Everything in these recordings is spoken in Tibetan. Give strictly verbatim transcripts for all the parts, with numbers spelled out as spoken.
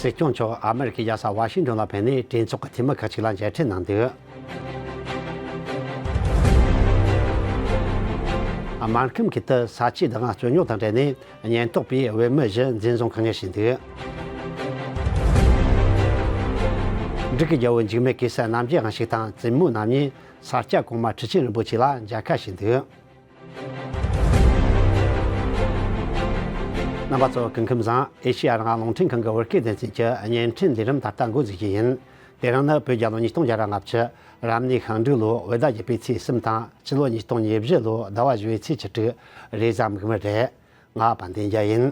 སྲིད་སྐྱོང་མཆོག་ཨ་མེ་རི་ཁའི་རྒྱལ་ས་ཝ་ཤིང་ཏོན་ལ་ཕེབས་ནས་གྲོས་ཚོགས་ཀྱི་འཐུས་མི་ཁག་ཅིག་ལ་མཇལ་འཕྲད་གནང་འདུག་སྨར་ཁམས་ཁུལ་དུ་ས་ཆའི་བདག་དབང་རྩོད་རྙོག་དང་འབྲེལ་ནས་ཉེན་རྟོག་པས་བོད་མི་བཞི་འཛིན་བཟུང་བཀག་ཉར་བྱས་འདུག་འབྲུག་གི་རྒྱལ་པོ་འཇིགས་མེད་གེ་སར་རྣམ་རྒྱལ་དབང་ཕྱུག་དང་བཙུན་མོ་རྣམ་གཉིས་ས་སྐྱ་གོང་མ་ཁྲི་ཆེན་རིན་པོ་ཆེ་ལ་མཇལ་ཁ་ཞུས་འདུག་རྣམ་པ་ཚོ་སྐུ་ཁམས་བཟང་། ཨེ་ཤེ་ཡ་རང་དབང་རླུང་འཕྲིན་ཁང་གི་བོད་སྐད་སྡེ་ཚན་གྱི་བརྙན་འཕྲིན་ལས་རིམ་ད་ལྟ་འགོ་འཛུགས་རྒྱུ་ཡིན། དེ་རིང་ནི་བོད་རྒྱལ་ལོ་ཉིས་སྟོང་བརྒྱ་དང་ལྔ་བཅུ་རབ་གནས་ཤིང་འབྲུག་ལོའི་བོད་ཟླ་བརྒྱད་པའི་ཚེས་གསུམ་དང་སྤྱི་ལོ་ཉིས་སྟོང་ཉེར་བཞི་ལོའི་ཟླ་བ་བཞི་བའི་ཚེས་བཅུ་དྲུག་རེས་གཟའ་མིག་དམར་རེད། ང་དཔལ་ལྡན་རྒྱལ་ཡིན།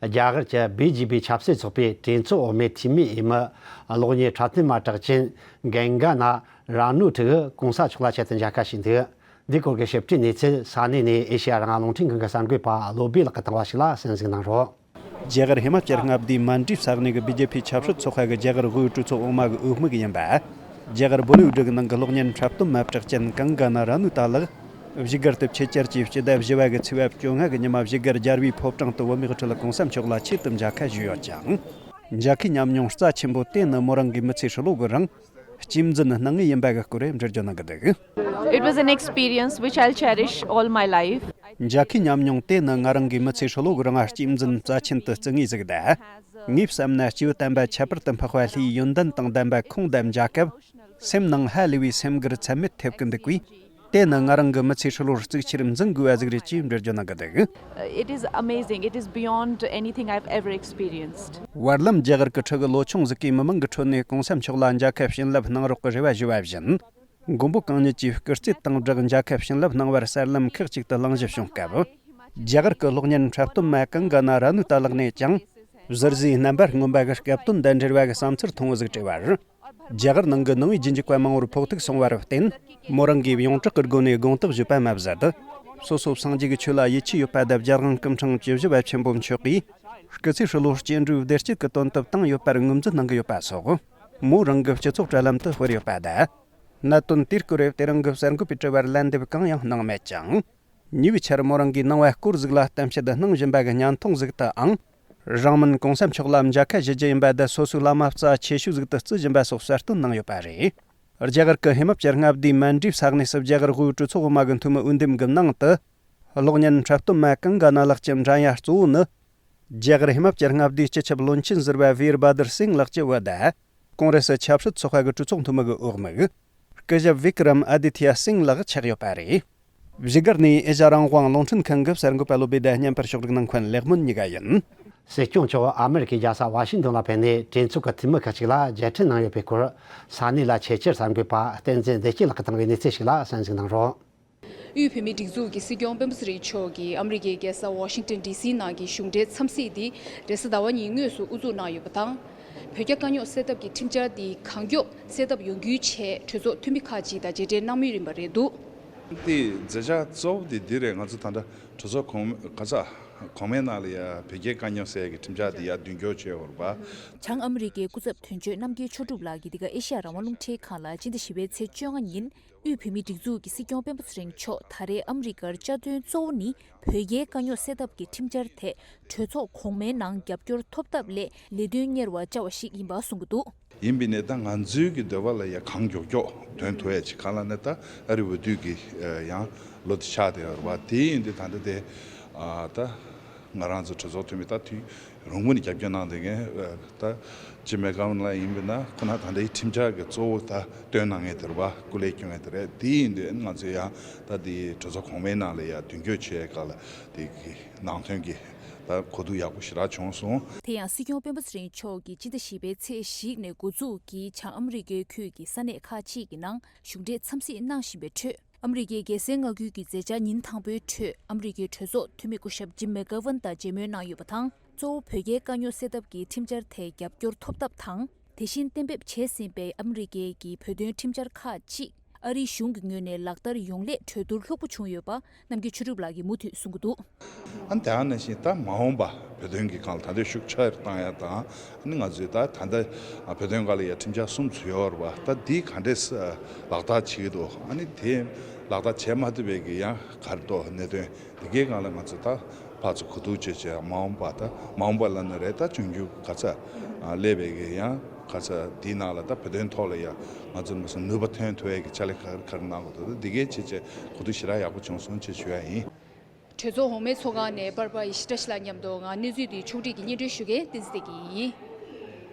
རྒྱ་གར་གྱི་བི་ཇེ་པི་ཆབ་སྲིད་ཚོགས་པའི་གྲོས་ཚོགས་འོག་མའི་འཐུས་མི་འོས་མི་གློག་བརྙན་འཁྲབ་སྟོན་མ་གྲགས་ཅན་གན་ག་ན་ར་ནུ་ཁྲི་གིས་གོང་ས་མཆོག་ལ་ཆེད་དུ་མཇལ་ཁ་ཞུས་འདུག་འདིའི་སྐོར་གྱི་ཞིབ་ཕྲའི་གནས་ཚུལ་ས་གནས་ནས་ཨེ་ཤེ་ཡ་རང་དབང་རླུང་འཕྲིན་ཁང་གི་གསར་འགོད་པ་བློ་བྷེ་ལགས་ཀྱིས་བཏང་བ་ཞིག་ལ་གསན་གཟིགས་གནང་རོགས། རྒྱ་གར་ཧི་མ་ཅལ་མངའ་སྡེའི་མན་ཌི་ས་གནས་ཀྱི་བི་ཇེ་པི་ཆབ་སྲིད་ཚོགས་པ་གི་རྒྱ་གར་དབུས་གྲོས་ཚོགས་འོག་མ་གི་འོས་མི་ཡིན་པ། རྒྱ་གར་བོ་ལི་ཝུ་ཌི་གི་ནང་གི་གློག་བརྙན་འཁྲབ་སྟོན་མ་གྲགས་ཅན་གང་ག་ན་ར་ནུ་ཏཱ་ལགས། བཞུགས་སྒར་དུ་ཕྱི་གྱར་གྱིས་སྤྱི་ཟླ་བཞི་བ་གི་ཚེས་པ་བཅོ་ལྔ་གི་ཉི་མ་བཞུགས་སྒར་རྒྱལ་བའི་ཕོ་བྲང་དུ་བུད་མེད་ཁྲོད་ལ་གོང་ས་མཆོག་ལ་ཆེད་དུ་མཇལ་ཁ་ཞུས་ཡོད་ཅིང་། མཇལ་ཁའི་ཉམས་མྱོང་རྩ་ཆེན་པོ་དེ་ནི་མོ་རང་གི་མི་ཚེ་ཧྲིལ་བོ་གི་རིང་། གཅེས་འཛིན་གནང་ངེས་ཡིན་པ་གི་སྐོར་འགྲེལ་བརྗོད་གནང་གི་འདུག It was an experience which I'll cherish all my life. མཇལ་ཁའི་ཉམས་མྱོང་དེ་ནི་ང་རང་གི་མི་ཚེ་ཧྲིལ་བོ་གི་རིང་གཅེས་འཛིན་རྩ་ཆེན་དུ་བརྩི་ངེས་ཟིག་ད། ངས་བསམ་ན་སྐྱེས་བུ་དམ་པ་ཁྱད་པར་དུ་འཕགས་པ་ལྷའི་ཡོན་ཏན་དང་ལྡན་པ་ཁོང་དང་མཇལ་སྐབས། སེམས་ནང་ཧ་ལས་པའི་སེམས་འགུལ་ཚད་མེད་ཐེབས་ཀྱི་འདུག་པས། དེ་ནི་ང་རང་གི་མི་ཚེ་ཧྲིལ་བོར་གཙིགས་ཆེར་འཛིན་དགོས་པ་ཟིག་རེད་ཅེས་འགྲེལ་བརྗོད་གནང་གི་འདུག It is amazing. It is beyond anything I've ever experienced. བར་ལམ་རྒྱ་གར་གྱི་ཁྲི་གི་ལོ་ཆུང་ཟིག་གིས་མི་མང་གི་ཁྲོད་ནས་གོང་ས་མཆོག་ལ་མཇལ་ཁ་བྱིན་རླབས་གནང་རོགས་ཀྱི་རེ་བ་ཞུ་བ་བཞིན། མགོན་པོ་གང་ཉིད་ཀྱིས་སྐུ་རྩེད་དང་སྦྲགས་མཇལ་ཁ་བྱིན་རླབས་གནང་བར་གསར་ལམ་ཁག་ཅིག་ཏུ་གླེང་གཞི་བྱུང་སྐབས། རྒྱ་གར་གྱི་གློག་བརྙན་འཁྲབ་སྟོན་མ་གང་ག་ན་ར་ནུ་ཏཱ་ལགས་ནས་ཀྱང་། གཟི་བརྗིད་རྣམ་པར་རྔོན་པ་གི་སྐབས་དོན་དང་འབྲེལ་བ་གི་བསམ་ཚུལ་ཐོང་བོ་ཟིག་སྤྲད་པར། རྒྱ་གར་ནང་གི་ནང་པའི་རྗེས་འཇུག་པ་མང་བོར་ཕོག་ཐུག་སོང་བར་བརྟེན། མོ་རང་གིས་ཡོངས་གྲགས་ཀྱི་སྒོ་ནས་དགོངས་དག་ཞུས་པ་མ་ཟད། སོ་སོ་སངས་རྒྱས་ཀྱི་ཆོས་ལ་ཡིད་ཆེས་ཡོད་པ་དང་རྒྱལ་དབང་སྐུ་ཕྲེང་བཅུ་བཞི་པ་ཆེན་པོ་མཆོག་གིས། སྐུ་ཚེ་ཧྲིལ་བོར་སྐྱེ་འགྲོའི་བདེ་སྐྱིད་ཀྱི་དོན་དུ་བཏང་ཡོད་པར་ངོས་འཛིན་གནང་གི་ཡོད་པ་སོགས། མོ་རང་གི་སྤྱི་ཚོགས་དྲ་ལམ་དུ་སྤེལ་ཡོད་པ་དང་། གནད་དོན་དེའི་སྐོར་དེ་རིང་གི་གསར་འགོད་པའི་དྲི་བར་ལན་འདེབས་གང་ཡང་གནང་མེད་ཅིང་། ཉེ་བའི་ཆར་མོ་རང་གིས་གནང་བ་སྐོར་ཟིག་ལ་གཏམ་བཤད་གནང་བཞིན་པ་གི་བརྙན་ཐུང་ཟིག་ཏུའང་། རང་མིན་གོང་ས་མཆོག་ལ་མཇལ་ཁ་ཞུ་རྒྱུ་ཡིན་པ་དེ་སོ་སོའི་བླ་མ་རྩ་ཆེ་ཤོས་ཟིག་ཏུ་བརྩི་བཞིན་པ་སོགས་གསལ་སྟོན་གནང་ཡོད་པ་རེད། རྒྱ་གར་གྱི་ཧི་མ་ཅལ་མངའ་སྡེའི་མན་ཌི་ས་གནས་སུ་རྒྱ་གར་དབུས་གྲོས་ཚོགས་འོག་མ་གི་འཐུས་མི་འོས་འདེམས་ཀྱི་ནང་དུ། གློག་བརྙན་འཁྲབ་སྟོན་མ་གང་ག་ན་ལགས་ཀྱི་འགྲན་ཡ་གཙོ་བོ་ནི། རྒྱ་གར་ཧི་མ་ཅལ་མངའ་སྡེའི་སྤྱི་ཁྱབ་བློན་ཆེན་ཟུར་པ་ཝིར་བྷ་དུར་སིང་ལགས་ཀྱི་བུ་དང་། ཀོང་རེ་སི་ཆབ་སྲིད་ཚོགས་པ་གི་གྲོས་ཚོགས་འཐུས་མི་གི་འོས་མི། སྐུ་ཞབས་བི་ཀི་རམ་ཨ་དི་ཐི་ཡ་སིང་ལགས་ཆགས་ཡོད་པ་རེད། བཞུགས་སྒར་ནས་ཨེ་ཤ་རང་དབང་རླུང་འཕྲིན་ཁང་གི་གསར་འགོད་པ་བློ་བྷེ་དང་བརྙན་པར་ཕྱོགས་སྒྲིག་གནང་མཁན་ལེགས་སྨོན་གཉིས་ཀ་ཡིན། སྲིད་སྐྱོང་མཆོག་ཨ་མེ་རི་ཁའི་རྒྱལ་ས་ཝ་ཤིང་ཏོན་ལ་ཕེབས་ནས་གྲོས་ཚོགས་ཀྱི་འཐུས་མི་ཁག་ཅིག་ལ་མཇལ་འཕྲད་གནང་ཡོད་པའི་སྐོར། ས་གནས་ལ་ཆེད་བཅར་གསར་འགོད་པ་བསྟན་འཛིན་བདེ་སྐྱིད་ལགས་ཀྱིས་བཏང་བའི་གནས་ཚུལ་ཞིག་ལ་གསན་གཟིགས་གནང་རོགས། དབུས་བོད་མིའི་སྒྲིག་འཛུགས་ཀྱི་སྲིད་སྐྱོང་སྤེན་པ་ཚེ་རིང་མཆོག་གིས་ཨ་མི་རི་ཀའི་རྒྱལ་ས་ཝ་ཤིང་ཏོན་ཌི་སི་ནང་གི་གཞུང་འབྲེལ་འཚམས་གཟིགས་འདི་རེས་གཟའ་ཟླ་བ་ཉིན་དངོས་སུ་དབུ་འཛུགས་གནང་ཡོད་པ་དང་། བོད་རྒྱ་དཀའ་རྙོག་སེལ་ཐབས་ཀྱི་ཁྲིམས་འཆར་འདི་གང་མགྱོགས་སེལ་ཐབས་ཡོང་རྒྱུའི་ཆེད་གྲོས་ཚོགས་འཐུས་མི་ཁག་ཅིག་དང་མཇལ་འཕྲད་གནང་མུས་ཡིན་པ་རེད་འདུག་དེ་མཛད་འཆར་གཙོ་བོ་དེ་འདི་རེད། ང་ཚོ་ད་ལྟ་གྲོས་ཚོགས་གོང་ག་ས་གོང་མའི་ནང་ལ་ཡ་བོད་རྒྱའི་དཀའ་རྙོག་སེལ་ཡ་གི་ཁྲིམས་འཆར་འདི་ཡ་མདུན་སྐྱོད་བྱས་ཡོད་རེད་པ། བྱང་ཨ་མི་རི་ཀའི་སྐུ་ཚབ་དོན་གཅོད་རྣམ་རྒྱལ་ཆོས་གྲུབ་ལགས་ཀྱིས་འདི་ག་ཨེ་ཤ་ཡ་རང་དབང་རླུང་འཕྲིན་ཁང་ལ་སྤྱི་ཟླ་བཞི་པའི་ཚེས་བཅོ་ལྔ་ཉིན། དབུས་བོད་མིའི་སྒྲིག་འཛུགས་ཀྱི་སྲིད་སྐྱོང་སྤེན་པ་ཚེ་རིང་མཆོག་ད་རེས་ཨ་མི་རི་ཀར་བཅའ་དོན་གཙོ་བོ་ནི་བོད་རྒྱའི་དཀའ་རྙོག་སེལ་ཐབས་ཀྱི་ཁྲིམས་འཆར་ཐད་གྲོས་ཚོགས་གོང་མའི་ནང་རྒྱབ་སྐྱོར་ཐོབ་ཐབས་སླད་ལས་དོན་གཉེར་བ་བཅར་བ་ཞིག་ཡིན་པ་གསུངས་ཀྱི་འདུག་ཡིན་པས་ནས་ད་ང་ཚོའི་གི་འདོད་པ་ལ་ཡ་གང་མགྱོགས་མགྱོགས་དོན་ཐུབ་ཡ་ཅིག་གང་ལ་ནས་ད་ཨ་རི་འོས་བསྡུ་གི་ཡང་ལོ་དེ་ཆགས་བསྡད་ཡོད་རེད་པ། དེ་ཡིན་དུས་ད་ལྟ་དེ་ད། ང་རང་ཚོ་གྲོས་ཚོགས་འཐུས་མི་ད་དུས་རིང་པོ་ནས་རྒྱབ་སྐྱོར་གནང་བསྡད་མཁན་ད་ཇིམ་མེ་ཀ་ཝན་ལགས་ཡིན་པས་ན་ཁོ་ན་ད་ལྟའི་ཁྲིམས་འཆར་གྱི་གཙོ་བོ་ད་བཏོན་གནང་མཁན་དེ་རེད་པ། སྐུ་ལས་སྐྱོན་མཁན་དེ་རེད། དེ་ཡིན་དུས་ང་ཚོས་ཡང་ད་དེ་གྲོས་ཚོགས་གོང་མའི་ནང་ལ་ཡང་མདུན་སྐྱོད་བྱེད་ཡས་སྐབས་ལ་དེ་གི་ནང་དོན་གྱི་ད་གོ་བསྡུར་ཡག་པོ་ཞེ་དྲག་བྱུང་སོང་། དེ་ཡང་སྲིད་སྐྱོང་སྤེན་པ་ཚེ་རིང་མཆོག་གིས་སྤྱི་ཟླ་བཞི་པའི་ཚེས་བཞི་ནས་འགོ་འཛུགས་ཀྱིས་བྱང་ཨ་མི་རི་ཀའི་ཁུལ་གྱི་ས་གནས་ཁག་ཅིག་གི་ནང་གཞུང་འབྲེལ་འཚམས་གཟིགས་གནང་བཞིན་པའི་ཁྲོད། ཨ་མི་རི་ཀའི་རྒྱལ་སའི་མངའ་ཁུལ་གྱི་མཛད་འཆར་ཉིན་དང་པོའི་ཁྲོད་ཨ་མི་རི་ཀའི་གྲོས་ཚོགས་འཐུས་མི་སྐུ་ཞབས་ཇིམ་མེ་ཀ་ཝན་དང་མཇལ་མོལ་གནང་ཡོད་པ་དང་། གཙོ་བོ་བོད་རྒྱའི་དཀའ་རྙོག་སེལ་ཐབས་ཀྱི་ཁྲིམས་འཆར་ཐད་རྒྱབ་སྐྱོར་ཐོབ་ཐབས་དང་། དེ་བཞིན་གཏན་འབེབས་བྱས་ཟིན་པའི་ཨ་མི་རི་ཀའི་གི་བོད་དོན་ཁྲིམས་འཆར་ཁག་ཅིག་ ཨ་རིའི་གཞུང་གི་ངོས་ནས་ལག་བསྟར་ཡོང་སླད་གྲོས་བསྡུར་ལྷུག་པོ་བྱུང་ཡོད་པ་རྣམ་རྒྱལ་ཆོས་གྲུབ་ལགས་ཀྱིས་མུ་མཐུད་གསུང་གི་འདུག། ཨ་ནི་དེ་ནང་བཞིན་ད་མ་འོངས་པ་བོད་དོན་གྱི་སྒང་ལ་ད་ལྟ་ཤུགས་ཆེར་བཏང་ཡ་དང་ཨ་ནི་ང་ཚོས་ད་ད་ལྟ་བོད་དོན་སྒང་ལ་ཡ་ཁྲིམས་འཆར་གསུམ་བཟོས་ཡོད་རེད་པ། ད་འདི་ག་འདྲས་ལག་བསྟར་བྱེད་ཀྱི་འདུག། ཨ་ནི་དེ་ལག་བསྟར་བྱེད་མ་ཐུབ་པའི་གི་ཡང་ག་རེ་འདུག་གནད་དོན་དེ་གའི་སྒང་ལ་ང་ཚོ་ད་ཕར་ཚུར་གོ་བསྡུར་བྱས་བྱས་མ་འོངས་པ་ད་མ་འོངས་པ་ལབ་ན་རེད། ད་འབྱུང་འགྱུར་ག་ཚོད་སླེབས་པའི་གི་ཡང་ག་ཚོད་འདིའི་ནང་ལ་ད་བོད་དོན་ཐོག་ལ་ཡང་ང་ཚོ་མ་སོང་ནུས་པ་ཐོན་ཐུབ་ཡ་གི་ཕྱག་ལས་ག་རེ་ག་རེ་གནང་དགོས་འདུག། ད་འདི་གའི་བྱས་བྱས་གོ་བསྡུར་ཞེ་དྲག་ཡག་པོ་བྱུང་སོང་ཅེས་ཞུ་ཡ་ཡིན། གྲོས་ཚོགས་འོག་མའི་ཚོགས་ཁང་ནས་པར་པ་ཡེ་ཤེས་བཀྲ་ཤིས་ལགས་མཉམ་དུ་ང་གནས་ཚུལ་འདི་ཕྱོགས་སྒྲིག་གིས་སྙན་སྒྲོན་ཞུ་མཁན་བསྟན་འཛིན་བདེ་སྐྱིད་ཡིན།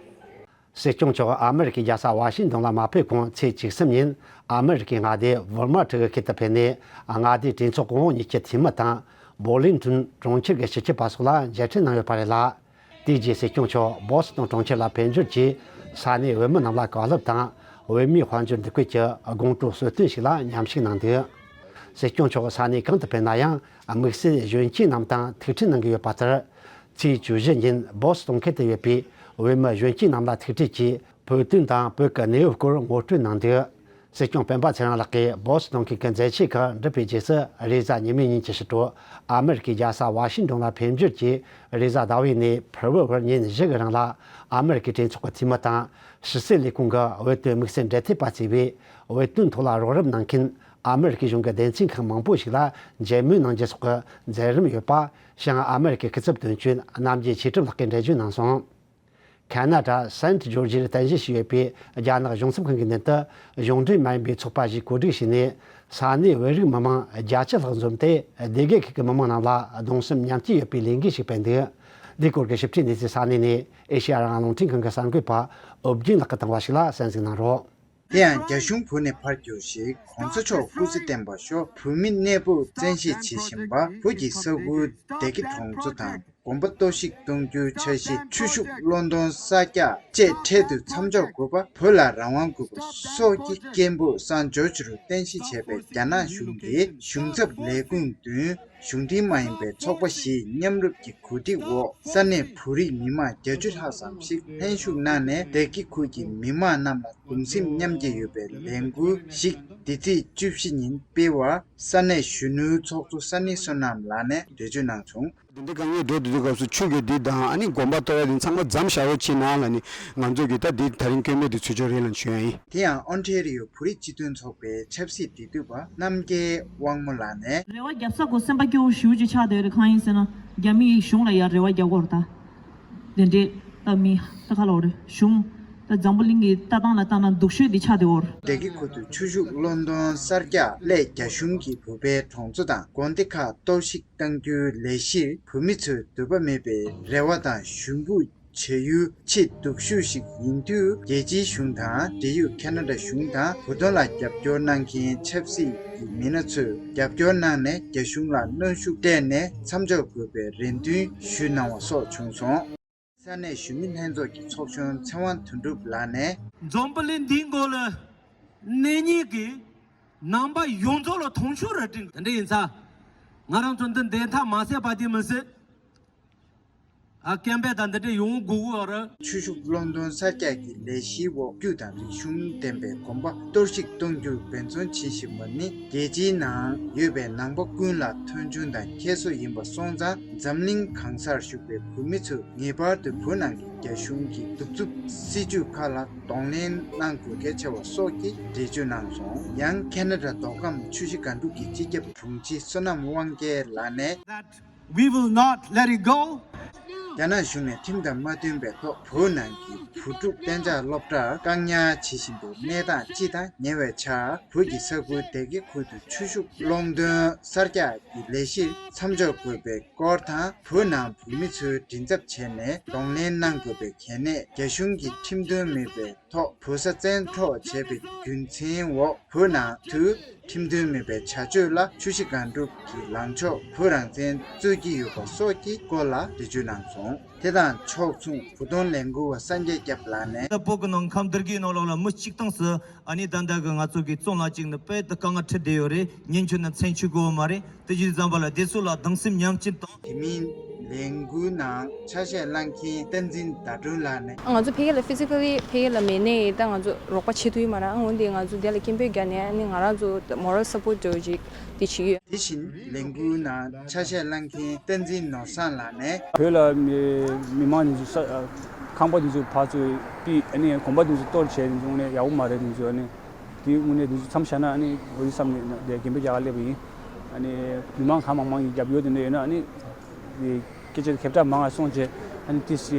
སྲིད་སྐྱོང་མཆོག་ཨ་མེ་རི་ཀའི་རྒྱལ་ས་ཝ་ཤིང་ཏོན་ལ་མ་ཕེབས་གོང་ཚེས་བཅུ་གསུམ་ཉིན་ཨ་མེ་རི་ཀའི་མངའ་སྡེ་ཝོར་མ་ཊི་གི་ཁུལ་དུ་ཕེབས་ནས་མངའ་སྡེའི་གྲོས་ཚོགས་གོང་འོག་གཉིས་ཀྱི་འཐུས་མི་དང་བོ་ལིང་ཊོན་གྲོང་ཁྱེར་གྱི་སྤྱི་ཁྱབ་པ་སོགས་ལ་མཇལ་འཕྲད་གནང་ཡོད་པ་རེད་ལ། དེའི་རྗེས་སྲིད་སྐྱོང་མཆོག་བོ་སི་ཊོན་གྲོང་ཁྱེར་ལ་ཕེབས་འབྱོར་གྱིས་ས་གནས་བོད་མི་རྣམས་ལ་བཀའ་སློབ་དང་བོད་མིའི་དཔལ་འབྱོར་འདུ་འགོད་ཀྱི་དགོང་དྲོ་གསོལ་སྟོན་ཞིག་ལ་མཉམ་ཞུགས་གནང་འདུག། སྲིད་སྐྱོང་མཆོག་ས་གནས་གང་དུ་ཕེབས་ན་ཡང་དམིགས་བསལ་གཞོན་སྐྱེས་རྣམས་དང་ཐུག་འཕྲད་གནང་གི་ཡོད་པ་ལྟར། ཚེས་བཅུ་བཞི་ཉིན་བོ་སི་ཊོན་ཁུལ་དུ་ཡོད་པའི་བོད་མི་གཞོན་སྐྱེས་རྣམས་ལ་ཐུག་འཕྲད་ཀྱིས་བོད་དོན་དང་བོད་ཀྱི་གནས་བབ་སྐོར་ངོ་སྤྲོད་གནང་འདུག། སྲིད་སྐྱོང་སྤེན་པ་ཚེ་རིང་ལགས་ཀྱིས་བོ་སི་ཊོན་ཁུལ་གྱི་མཛད་ཆེན་ཁག་འགྲུབ་པའི་རྗེས་སུ་རེས་གཟའ་ཉི་མའི་ཉིན་གྱི་ཕྱི་དྲོ་ཨ་མེ་རི་ཀའི་རྒྱལ་ས་ཝ་ཤིང་ཏོན་ལ་ཕེབས་འབྱོར་གྱིས་རེས་གཟའ་ཟླ་བའི་ནས་ཕུར་བུ་བར་ཉིན་བཞི་གི་རིང་ལ་ཨ་མེ་རི་ཀའི་གྲོས་ཚོགས་ཀྱི་འཐུས་མི་དང་ཕྱི་སྲིད་ལས་ཁུངས་ཀྱི་བོད་དོན་དམིགས་བསལ་འབྲེལ་མཐུད་པ་བཅས་པས་བོད་དོན་ཐོག་ལ་རོགས་རམ་གནང་མཁན་ཨ་མེ་རི་ཀའི་གཞུང་གི་སྡེ་ཚན་ཁག་མང་པོ་ཞིག་ལ་མཇལ་མོལ་གནང་རྒྱུ་སོགས་ཀྱི་མཛད་རིམ་ཡོད་པ་བྱང་ཨ་མེ་རི་ཀའི་སྐུ་ཚབ་དོན་གཅོད་རྣམ་རྒྱལ་ཆོས་གྲུབ་ལགས་ཀྱིས་འགྲེལ་བརྗོད་གནང་སོང་། ཁ་ན་ཌ་སེན་ཊི་ཇོར་ཇི་རུ་རྟེན་གཞི་བྱས་ཡོད་པའི་རྒྱ་ནག་གཞུང་ཚབ་ཁང་གི་མདུན་དུ་གཞུང་འབྲེལ་མ་ཡིན་པའི་ཚོགས་པ་ཞིག་གོ་སྒྲིག་བྱས་ནས་ས་གནས་བོད་རིགས་མི་མང་བརྒྱད་ཅུ་ལྷག་འཛོམས་ཏེ་སྡེ་དགེ་ཁུལ་གྱི་མི་མང་རྣམས་ལ་གདུང་སེམས་མཉམ་སྐྱེད་ཡོད་པའི་ལས་འགུལ་ཞིག་སྤེལ་འདུག། འདིའི་སྐོར་གྱི་ཞིབ་ཕྲའི་གནས་ཚུལ་ས་གནས་ནས་ཨེ་ཤེ་ཡ་རང་དབང་རླུང་འཕྲིན་ཁང་གི་གསར་འགོད་པ་ཨོ་རྒྱན་ལགས་ཀྱིས་བཏང་བ་ཞིག་ལ་གསན་གཟིགས་གནང་རོགས། དེ་ཡང་རྒྱ་གཞུང་བོད་ནས་ཕར་རྒྱུགས་ཤིག་གོང་ས་མཆོག་སྐུ་ཚེ་བརྟན་པར་ཤོག། བོད་མི་གནས་སྤོ་བཙན་ཤེད་བྱེད་བཞིན་པ་བོད་ཀྱི་ས་ཁུལ་བདེ་སྐྱིད་གྲོང་ཚོ་དང་། དགོན་པ་གཏོར་བཤིག་གཏོང་རྒྱུའི་འཆར་གཞི། ཆུ་ཤུགས་གློག་འདོན་གསར་རྒྱག་བཅས་འཕྲལ་དུ་མཚམས་འཇོག་དགོས་པ། བོད་ལ་རང་དབང་དགོས་པ་སོགས་ཀྱི་སྐད་འབོད་སང་ཇོར་ཇི་རུ་རྟེན་གཞི་བྱས་པའི་རྒྱ་ནག་གཞུང་གིས་གཞུང་ཚབ་ལས་ཁུངས་བདུན། གཞུང་འབྲེལ་མ་ཡིན་པའི་ཚོགས་པ་བཞིའི་མཉམ་རུབ་ཀྱི་གོ་སྒྲིག་འོག་ས་གནས་བོད་རིགས་མི་མང་བརྒྱད་ཅུ་ལྷག་ཙམ་ཞིག་ལྷན་ཞུགས་གནང་ནས་བདེ་སྐྱིད་ཁུལ་གྱི་མི་མང་རྣམས་ལ་གདུང་སེམས་མཉམ་སྐྱེད་ཡོད་པའི་ལས་འགུལ་ཞིག་འདི་ཚེས་བཅུ་བཞི་ཉིན་སྤེལ་བར་ས་གནས་གཞོན་ནུའི་ཚོགས་གཙོ་ས་གནས་བསོད་ནམས་ལགས་ནས་འགྲེལ་བརྗོད་གནང་བྱུང་། འདི་འདྲའི་དཀའ་ངལ་འགྲོ་བསྡད་དུས་སྐབས་སུ་ཆུ་གི་འདི་དང་ཨ་ནི་དགོན་པ་གཏོར་ཡ་འདི་ཚང་མ་མཚམས་བཞག་རོགས་བྱེད་གནང་ལབ་ནི་ང་ཚོ་གི་ད་འདི་ད་རིང་སྐྱོན་མེད་འདི་ཚུར་ཕྱོགས་རེད་ལབ་ཞུ་ཡ་ཡིན། དེ་ཡང་ཨོན་ཊེ་རི་ཡོ་བོད་རིགས་སྤྱི་མཐུན་ཚོགས་པའི་ཆབ་སྲིད་འབྲེལ་མཐུད་པ་རྣམ་རྒྱལ་དབང་མོ་ལགས་ནས། རེ་བ་རྒྱབ་ས་གོ་སེམས་པ་སྐྱོ་བོ་ཞེ་པོ་ཅིག་ཆགས་བསྡད་ཡོད་རེད། གང་ཡིན་ཟེར་ན་རྒྱ་མིའི་གཞུང་ལ་ཡ་རེ་བ་རྒྱག་གི་ཡོད་རེད་ད། དེ་འདྲས་ད་མི་ད་ག་ལབ་དགོས་རེད། གཞུང་ད་འཛམ་བུ་གླིང་གི་ལྟ་སྟངས་ལ་ལྟ་ན་སྡུག་ཤོས་འདི་ཆགས་བསྡད་ཡོད་རེད། བདེ་སྐྱིད་ཁུལ་དུ་ཆུ་ཤུགས་གློག་འདོན་གསར་རྒྱག་སླད་རྒྱ་གཞུང་གིས་བོད་པའི་གྲོང་ཚོ་དང་དགོན་སྡེ་ཁག་གཏོར་བཤིག་གཏང་རྒྱུའི་ལས་གཞིར་བོད་མི་ཚོས་འདོད་པ་མེད་པའི་རེ་བ་དང་ཞུ་འབོད་བྱ་ཡུལ་ཆེས་སྡུག་ཤོས་ཤིག་ཡིན་དུས། རྒྱལ་སྤྱིའི་གཞུང་དང་འབྲེལ་ཡོད་ཁ་ན་ཌ་གཞུང་དང་བོད་དོན་ལ་རྒྱབ་སྐྱོར་གནང་མཁན་ཆབ་སྲིད་ཀྱི་མི་སྣ་ཚོས་རྒྱབ་སྐྱོར་གནང་ནས་རྒྱ་གཞུང་ལ་གནོན་ཤུགས་སྤྲད་ནས་མཚམས་འཇོག་དགོས་པའི་རེ་འདུན་ཞུས་གནང་བ་སོགས་བྱུང་སོང་། ས་གནས་གཞོན་ནུ་ལྷན་ཚོགས་ཀྱི་ཚོགས་གཞོན་ཚེ་དབང་དོན་གྲུབ་ལགས་ནས། འཛམ་བུ་གླིང་འདིའི་མགོ་ལ་གནས་མཁན་གྱི་ནང་པ་ཡོངས་རྫོགས་ལ་མཐོང་ཆུང་ར་སྤྲིང་དེ་འདྲ་ཡིན་ཙང་། ང་རང་ཚོ་འདི་བདེན་མཐའ་མ་གསལ་བ་དེ་མི་སྲིད། ཨ་སྐད་འབོད་དང་འདི་འདྲ་ཡོང་དགོས་ཀྱི་ཡོད་རེད། ཆུ་ཤུགས་གློག་འདོན་གསར་རྒྱག་གི་ལས་གཞིའི་འོག་རྒྱུ་དང་རིག་གཞུང་ལྡན་པའི་དགོན་པ་གཏོར་བཤིག་གཏོང་རྒྱུར་འབད་བརྩོན་བྱེད་བཞིན་པ་ནི་རྒྱལ་སྤྱིའི་ནང་ཡོད་པའི་ནང་པ་ཀུན་ལ་མཐོང་ཆུང་དང་ཁྱད་གསོད་ཡིན་པ་སོང་ཙང་། འཛམ་གླིང་གང་སར་བཞུགས་པའི་བོད་མི་ཚོས་ངེས་པར་དུ་བོད་ནང་གི་རྒྱ་གཞུང་གི་གདུག་རྩུབ་སྲིད་བྱུས་ཁག་ལ་གདོང་ལེན་གནང་དགོས་གལ་ཆེ་བ་སོགས་ཀྱི་འགྲེལ་བརྗོད་གནང་སོང་། ཡང་ཁེ་ན་ཌ་མདོ་ཁམས་ཆུ་བཞི་སྒང་དྲུག་གི་སྤྱི་ཁྱབ་དྲུང་ཆེ་བསོད་ནམས་དབང་རྒྱལ་ལགས་ནས། We will not let it go. རྒྱ་ནག་གཞུང་ནས་ཁྲིམས་དང་མ་མཐུན་པའི་ཐོག་བོད་ནང་གི་བུ་ཕྲུག་གཏན་འཇགས་སློབ་གྲྭར་བཀག་ཉར་བྱེད་བཞིན་པའི་གནས་སྟངས་སྤྱི་དང་ཉེ་བའི་ཆར། བོད་ཀྱི་ས་ཁུལ་བདེ་སྐྱིད་ཁུལ་དུ་ཆུ་ཤུགས་གློག་འདོན་གསར་རྒྱག་གི་ལས་གཞིར་མཚམས་འཇོག་དགོས་པའི་སྐོར་དང་། བོད་ནང་བོད་མི་ཚོའི་མགྲིན་ཚབ་བྱས་ནས་གདོང་ལེན་གནང་དགོས་པའི་གལ་གནད། རྒྱ་གཞུང་གིས་ཁྲིམས་མཐུན་མེད་པའི་ཐོག་བོད་ས་བཙན་འཕྲོག་བྱས་པའི་རྒྱུ་མཚན་འོག་བོད་ནང་དུ་ཁྲིམས་མཐུན་མེད་པའི་བྱ་སྤྱོད་ལ་ཆུ་བཞི་སྒང་དྲུག་གི་ལངས་ཕྱོགས་བོད་རང་བཙན་རྩོད་ཀྱི་ཡོད་པ་སོགས་ཀྱི་སྐོར་ལ་འགྲེལ་བརྗོད་གནང་སོང་། དེ་དང་ཕྱོགས་མཚུངས་བོད་དོན་ལས་འགུལ་བ་སངས་རྒྱས་སྐྱབས་ལགས་ནས། ད་བོད་ཀྱི་ནང་ཁམས་འདི་གའི་ནང་ལོགས་ལ་མི་གཅིག་སྟེང་སུ་ཨ་ནི་ད་ལྟ་གི་ང་ཚོ་གི་བཙོན་ལ་བཅུག་ནས་དཔེ་ད་དཀའ་ངལ་འཕྲད་བསྡད་ཡོད་རེད། ཉིན་རྒྱུན་ནས་མཚན་ཆུ་དགོས་མ་རེད། དེ་བཞིན་བསམ་པ་ལ་དེ་ཚོ་ལ་གདུང་སེམས་མཉམ་སྐྱེད་དང་། དེ་མིན་ ལས་འགུལ་ནང་ཆ་ཤས་བླངས་མཁན་བསྟན་འཛིན་ཟླ་སྒྲོན་ལགས་ནས། ང་ཚོ་ཕ་གི་ལ་ཕི་ཛི་ཀ་ལི་ཕ་གི་ལ་མེད་ནའི་ད་ང་ཚོ་རོགས་པ་བྱེད་ཐུབ་ཀྱི་མ་རེད། འོན་ཏེ་ང་ཚོ་དེ་ལ་སྐད་འབོད་རྒྱག་ནས་ཨ་ནི་ང་རང་ཚོ་མོ་རལ་སབ་པོར་ཊི་འདྲ་བོ་ཅིག་དེ་བྱེད་ཀྱི་ཡོད། དེ་བཞིན་ལས་འགུལ་ནང་ཆ་ཤས་བླངས་མཁན་བསྟན་འཛིན་ནོར་བཟང་ལགས་ནས། བོད་ལ་མི་མི་མང་དེ་ཚོ་ས་ཁང་པ་དེ་ཚོ་ཕར་ཚུར་ཕུད། ཨ་ནི་གོམ་པ་དེ་ཚོ་གཏོར་བྱས་དེ་ཚོ་དངོས་གནས་ཡག་པོ་མ་རེད། དེ་ཚོ་ཨ་ནི་དེ་དངོས་གནས་དེ་ཚོ་མཚམས་བཞག་ན་ཨ་ནི་འོ་ཡི་བསམ་ནས་དེ་སྐད་འབོད་རྒྱག་ག་སླེབས་པ་ཡིན། ཨ་ནི་མི་མང་གང་མང་མང་གིས་རྒྱབ་སྐྱོར་དེ་འདྲ་ཡོད་ན་ཨ་ནི་དེ་སྐད་ཆ་ཁྱབ་བསྒྲགས་མང་བ་སོང་རྗེས་ཨ་ནི་དེ་སི་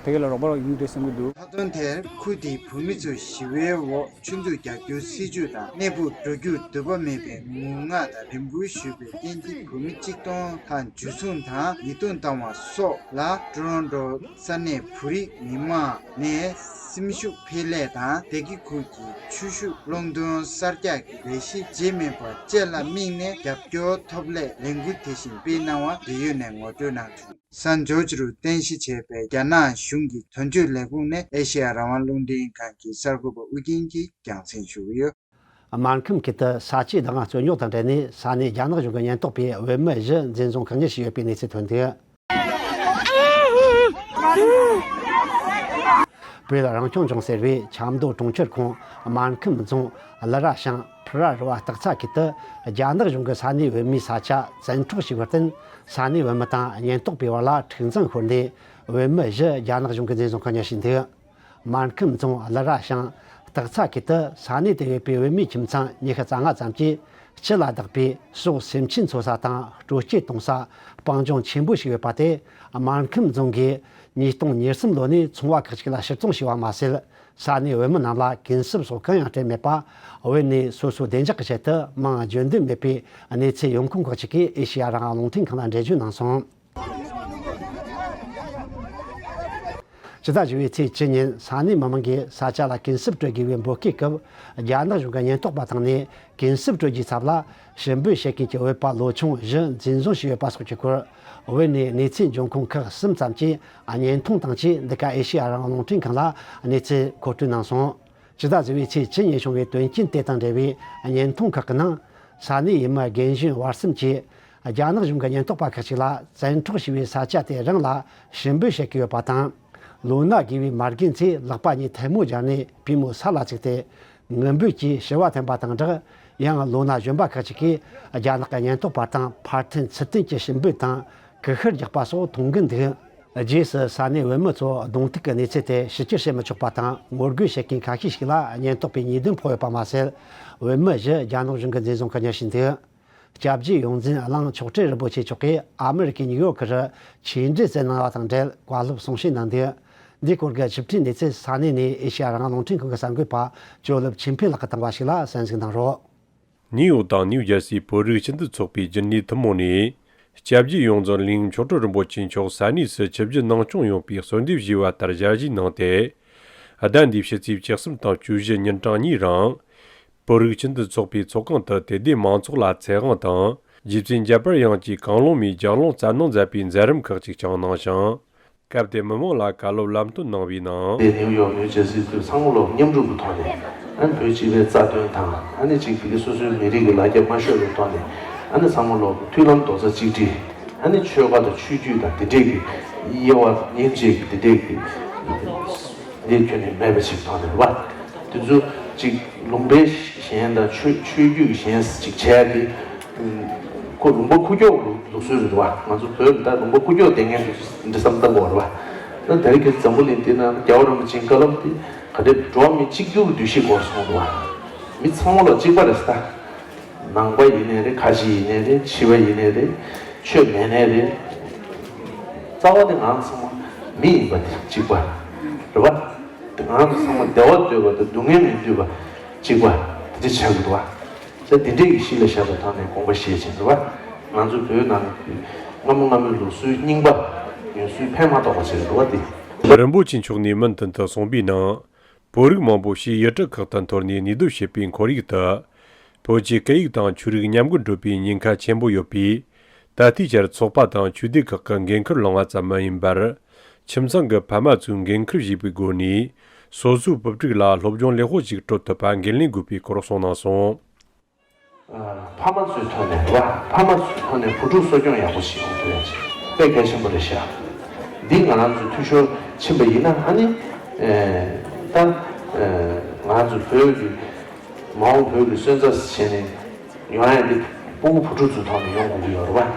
ཕ་གི་ལ་རོགས་པ་ཡོང་གི་རེད་བསམ་གྱི་འདུག། ལྷག་དོན་དེར་ཁུལ་དེའི་བོད་མི་ཚོས་ཞི་བའི་འོག་ཆུ་མཛོད་རྒྱག་རྒྱུའི་སྲིད་ཇུས་དང་གནས་སྤོས་འགྲོ་རྒྱུར་འདོད་པ་མེད་པའི་ངུ་ངག་དང་རེ་འབོད་ཞུས་པའི་རྐྱེན་གྱིས་བོད་མི་གཅིག་སྟོང་ལྷག་འཇུ་བཟུང་དང་ཉེས་རྡུང་བཏང་བ་སོགས་ལ། ཀྲོ་རོན་ཀྲོ་ས་གནས་བོད་རིགས་མི་མང་ནས་སེམས་ཤུགས་འཕེལ་སླད་དང་བདེ་སྐྱིད་ཁུལ་གྱི་ཆུ་ཤུགས་རླུང་འདོན་གསར་རྒྱག་གི་ལས་གཞི་བརྗེད་མེད་པ་བཅས་ལ་དམིགས་ནས་རྒྱབ་སྐྱོར་ཐོབ་སླད་ལས་འགུལ་དེ་བཞིན་སྤེལ་གནང་བ་འབྲེལ་ཡོད་ནས་ངོ་སྤྲོད་གནང་བྱུང་། གསར་འབྱོར་ཅིག་རུ་རྟེན་གཞི་བྱས་པའི་རྒྱ་ནག་གཞུང་གི་དོན་གཅོད་ལས་ཁུངས་ནས་ཨེ་ཤེ་ཡ་རང་དབང་རླུང་འཕྲིན་ཁང་གི་གསར་འགོད་པ་ཨུ་རྒྱན་གྱིས་རྒྱང་སྲིང་ཞུ་གི་ཡོད། སྨར་ཁམས་ཁུལ་དུ་ས་ཆའི་བདག་དབང་རྩོད་རྙོག་དང་འབྲེལ་ནས་ས་གནས་རྒྱ་ནག་གཞུང་གི་ཉེན་རྟོག་པས་བོད་མི་བཞི་འཛིན་བཟུང་བཀག་ཉར་བྱས་ཡོད་པའི་གནས་ཚུལ་ཐོན་འདུག། བོད་རང་སྐྱོང་ལྗོངས་ཟེར་བའི་ཆབ་མདོ་གྲོང་ཁྱེར་ཁོངས་སྨར་ཁམས་རྫོང་གླུ་ར་ཤང་ཕུ་ར་རི་བ་སྟག་ཚ་ཁུལ་དུ་རྒྱ་ནག་གཞུང་གིས་ས་གནས་བོད་མིའི་ས་ཆ་བཙན་འཕྲོག་བྱས་པར་བརྟེན། ས་གནས་བོད་མི་དང་ཉེན་རྟོག་པའི་བར་ལ་འཁྲུག་འཛིང་ཤོར་ནས་བོད་མི་བཞི་རྒྱ་ནག་གཞུང་གིས་འཛིན་བཟུང་བཀག་ཉར་བྱས་འདུག། སྨར་ཁམས་རྫོང་གླུ་ར་ཤང་སྟག་ཚ་ཁུལ་དུ་ས་གནས་དེར་ཡོད་པའི་བོད་མིའི་ཁྱིམ་ཚང་ཉི་ཤུ་རྩ་ལྔ་ཙམ་གྱིས་སྤྱི་ལ་བདག་པའི་ཕྱོགས་སེམས་ཅན་འཚོ་ས་དང་སྤྲོ་སྐྱིད་གཏོང་ས་སྤང་ལྗོངས་ཆེན་པོ་ཞིག་ཡོད་པ་དེ། སྨར་ཁམས་རྫོང་གིས་ཉིས་སྟོང་ཉེར་གསུམ་ལོ་ནས་ཚོང་པ་ཁག་ཅིག་ལ་ཕྱིར་ཚོང་བྱས་པ་མ་ཟད། ས་གནས་བོད་མི་རྣམས་ལ་གུན་གསབ་སོགས་གང་ཡང་སྤྲད་མེད་པ། བོད་ནས་སོ་སོའི་བདེ་འཇགས་ཀྱི་ཆེད་དུ་མིང་བརྗོད་འདོད་མེད་པའི་གནས་ཚུལ་ཡོང་ཁུངས་ཁག་ཅིག་གིས་ཨེ་ཤེ་ཡ་རང་དབང་རླུང་འཕྲིན་ཁང་ལ་འགྲེལ་བརྗོད་གནང་སོང་། ཕྱི་ཟླ་བཞི་པའི་ཚེས་བཅུ་ཉིན་ས་གནས་མི་མང་གིས་ས་ཆ་ལ་གུན་གསབ་སྤྲོད་དགོས་པའི་འབོད་སྐུལ་སྐབས། རྒྱ་ནག་གཞུང་གི་ཉེན་རྟོག་པ་དང་ནས་གུན་གསབ་སྤྲོད་རྒྱུའི་ཚབ་ལ་ཞུ་འབོད་བྱེད་མཁན་གྱི་བོད་པ་ལོ་ཆུང་བཞི་འཛིན་བཟུང་བྱས་ཡོད་པ་སོགས་ཀྱི་སྐོར། བོད་ནས་གནས་ཚུལ་འབྱུང་ཁུངས་ཁག་གསུམ་ཙམ་གྱིས་བརྙན་ཐུང་དང་བཅས་འདི་ག་ཨེ་ཤེ་ཡ་རང་དབང་རླུང་འཕྲིན་ཁང་ལ་གནས་ཚུལ་མཁོ་སྤྲོད་གནང་སོང་། ཕྱི་ཟླ་བཞི་པའི་ཚེས་བཅུ་ཉིན་བྱུང་བའི་དོན་རྐྱེན་དེ་དང་འབྲེལ་བའི་བརྙན་ཐུང་ཁག་གི་ནང་། ས་གནས་ཡུལ་མི་རྒན་གཞོན་བར་གསུམ་གྱིས་རྒྱ་ནག་གཞུང་གི་ཉེན་རྟོག་པ་ཁག་ཅིག་ལ་བཙན་འཕྲོག་བྱས་པའི་ས་ཆ་དེ་རང་ལ་ཞུ་འབོད་བྱེད་ཀྱི་ཡོད་པ་དང་། ལོ་ན་རྒས་པའི་མ་རྒན་ཚོས་ལག་པ་གཉིས་ཐལ་མོ་སྦྱར་ནས་པུས་མོ་ས་ལ་བཙུགས་ཏེ། ངུ་འབོད་ཀྱིས་ཞུ་བ་འཐེན་པ་དང་སྦྲགས། ཡང་ལོ་ན་གཞོན་པ་ཁག་ཅིག་གིས་རྒྱ་ནག་གི་ཉེན་རྟོག་པ་དང་ཕར་འཐེན་ཚུར་འཐེན་གྱི་ཞུ་འབོད་དང་ཀུ་ཤུ་རྒྱག་པ་སོགས་མཐོང་གི་འདུག། རྗེས་སུ་ས་གནས་བོད་མི་ཚོ་གདོང་ཐུག་གི་གནས་ཚུལ་དེ་ཕྱི་བསྐྱར་བྱེད་མི་ཆོག་པ་དང་ངོ་རྒོལ་བྱེད་མཁན་ཁ་ཤས་ཤིག་ལ་ཉེན་རྟོག་པས་ཉེས་རྡུང་ཕོག་ཡོད་པ་མ་ཟད། བོད་མི་བཞི་རྒྱ་ནག་གཞུང་གིས་འཛིན་བཟུང་བཀག་ཉར་བྱས་འདུག། སྐྱབས་རྗེ་ཡོངས་འཛིན་གླིང་མཆོག་སྤྲུལ་རིན་པོ་ཆེ་མཆོག་གིས་ཨ་མི་རི་ཀའི་ནིའུ་ཡོག་གི་རུ་ཆེད་འགྲེལ་བསྩལ་གནང་བ་དང་འབྲེལ་བཀའ་སློབ་གསུང་བཤད་གནང་འདུག། འདིའི་སྐོར་གྱི་ཞིབ་ཕྲའི་གནས་ཚུལ་ས་གནས་ནས་ཨེ་ཤེ་ཡ་རང་དབང་རླུང་འཕྲིན་ཁང་གི་གསར་འགོད་པ་ཇོ་ལེབ་ཆོས་འཕེལ་ལགས་ཀྱིས་བཏང་བ་ཞིག་ལ་གསན་གཟིགས་གནང་རོགས། ནིའུ་ཡོག་དང་ནིའུ་ཇར་སིའི་བོད་རིགས་སྤྱི་མཐུན་ཚོགས་པའི་རྒྱུན་ལས་ཐུན་མོང་ནས། སྐྱབས་རྗེ་ཡོངས་འཛིན་གླིང་མཆོག་སྤྲུལ་རིན་པོ་ཆེ་མཆོག་ས་གནས་སུ་ཆིབས་བསྒྱུར་གནང་སྐྱོང་ཡོང་བའི་གསོལ་འདེབས་ཞུས་པ་ལྟར་ཞལ་བཞེས་གནང་སྟེ། ཟླ་འདིའི་ཕྱི་ཚེས་བཅུ་གསུམ་དང་བཅུ་བཞི་ཉིན་གྲངས་གཉིས་རིང་། བོད་རིགས་སྤྱི་མཐུན་ཚོགས་པའི་ཚོགས་ཁང་དུ་དད་ལྡན་མང་ཚོགས་ལ་ཚེ་དབང་དང་། རྗེ་བཙུན་རྒྱལ་བར་དབྱངས་ཀྱིས་གང་བླངས་མེད་རྒྱང་སློང་བསྩལ་གནང་མཛད་པའི་མཛད་རིམ་ཁག་ཅིག་ཀྱང་གནང་ཞིང་། སྐབས་དེར་མི་མང་ལ་བཀའ་སློབ་ལམ་སྟོན་གནང་བའི་ནང་། དེ་ནིའུ་ཡོག་ནིའུ་ཇར་སི་དུ་ཚང་མ་ལོག་མཉམ་རུབ་ཀྱི་ཐོག་ནས་ཨ་ནི་བོད་སྤྱི་པའི་རྩ་དོན་དང་ཨ་ནི་གཅིག་དེ་གའི་སོ་སོའི་མི་རིགས་ཀྱི་ལ་རྒྱ་མ་ཤོར་བའི་ཐོག་ནས་ཨ་ནི་ཚང་མ་ལོག་མཐུན་ལམ་རྡོག་རྩ་གཅིག་སྒྲིལ། ཨ་ནི་ཆོལ་ཁ་དང་ཆོས་བརྒྱུད་དང་དེ་འདྲས་ཀྱི་དབྱེ་བ་དབྱེ་འབྱེད་ཀྱི་དེ་འདྲས་ཀྱི་དེ་ཁྱོན་ནས་མེད་པ་ཞིག་ཐོག་ནས་རེད་བ། དེ་ཚོ་གཅིག་ལུང་པའི་གཞན་དང་ཆོས་ཆོས་བརྒྱུད་གཞན་གཅིག་བྱས་ཏེ། ཁོ་ལུང་པ་ཁུག་ཀྱོག་ལུགས་སྲོལ་རེད་བ། ང་ཚོ་བོད་ལ་ད་ལུང་པ་ཁུག་ཀྱོག་བསྡད་མཁན་དེ་ཚོ་འདྲ་བསམ་བཏང་དགོས་རེད་བ། ད་དེ་རིང་ཁྱེད་འཛམ་བུ་གླིང་འདི་ན་རྒྱལ་བ་རིན་པོ་ཆེའི་བཀའ་སློབ་དེ་ག་འདྲའི་འགྲོ་བ་མི་གཅིག་གྱུར་གྱི་འདུ་ཤེས་སྐོར་གསུངས་འདུག་བ། མི་ཚང་མ་ལ་གཅིག་པ་རེད་ཟེར། ནང་པ་ཡིན་ནའི་རེད། ཁ་ཆེ་ཡིན་ནའི་རེད། ཕྱི་པ་ཡིན་ནའི་རེད། ཆོས་མེད་ནའི་རེད། རྩ་བ་དེ་ང་ཚང་མ་མི་ཡིན་པ་དེ་གཅིག་པ་རེད་བ། དེ་ང་ཚོ་ཚང་མ་བདེ་བ་འདོད་པ་དང་སྡུག་བསྔལ་མི་འདོད་པ་གཅིག་པ་དེ་འདྲ་ཆགས་ཀྱི་འདུག་བ། ས་དེ་འདྲས་ཀྱི་གཞི་ལ་བཞག་པའི་ཐོག་ནས་དགོངས་པ་བཞེས་བྱས་རེད་བ། ང་ཚོ་བོད་ནང་གི་སྔ་མོ་སྔ་མོའི་ལུགས་སྲོལ་རྙིང་པ་ཡོན་སྲོལ་ཕན་མ་ཐོགས་པ་ཞིག་རེད་བ་དེ། རིན་པོ་ཆེ་མཆོག་ནས་མུ་མཐུད་དུ་གསུངས་པའི་ནང་། བོད་རིགས་མང་པོ་ཞིག་ཡུལ་གྲུ་ཁག་ཏུ་འཐོར་ནས་གནས་སྡོད་བྱེད་པའི་ཁོར་ཡུག་ཏུ། བོད་ཀྱི་སྐད་ཡིག་དང་ཆོས་རིག་ཉམས་རྒུད་འགྲོ་བའི་ཉེན་ཁ་ཆེན་པོ་ཡོད་པས། ད་ལྟའི་ཆར་ཚོགས་པ་དང་ཆོས་སྡེ་ཁག་གི་འགན་འཁུར་བླངས་པ་ཙམ་མ་ཡིན་པར། ཁྱིམ་ཚང་གི་ཕ་མ་ཚོས་འགན་འཁུར་བཞེས་པའི་སྒོ་ནས། སོ་སོའི་བུ་ཕྲུག་ལ་སློབ་སྦྱོང་ལེགས་པོ་ཞིག་སྤྲོད་ཐུབ་པ་འགན་ལེན་དགོས་པའི་སྐོར་གསུངས་གནང་སོང་། ཕ་མ་ཚོའི་ཐོག་ནས་རེད་བ། ཕ་མ་ཚོའི་ཐོག་ནས་བུ་ཕྲུག་གསོ་སྐྱོང་ཡག་པོ་ཞིག་ཡོང་ཐུབ་ཡ་ཆེད། དཔེ་གལ་ཆེན་པོ་རེད་ཤག་འདི་ང་རང་ཚོ་འཐུས་ཤོར་ཕྱིན་པ་ཡིན་ན། ཨ་ནི་ཨེ་ད་ཨེ་ང་རང་ཚོ་བོད་ཀྱི་མ་འོངས་བོད་ཀྱི་སོན་རྩ་བྱས་ནས་ཡོང་ཡ་འདི་སྤུ་གུ་བུ་ཕྲུག་ཚོའི་ཐོག་ནས་ཡོང་དགོས་ཀྱི་ཡོད་རེད་པ།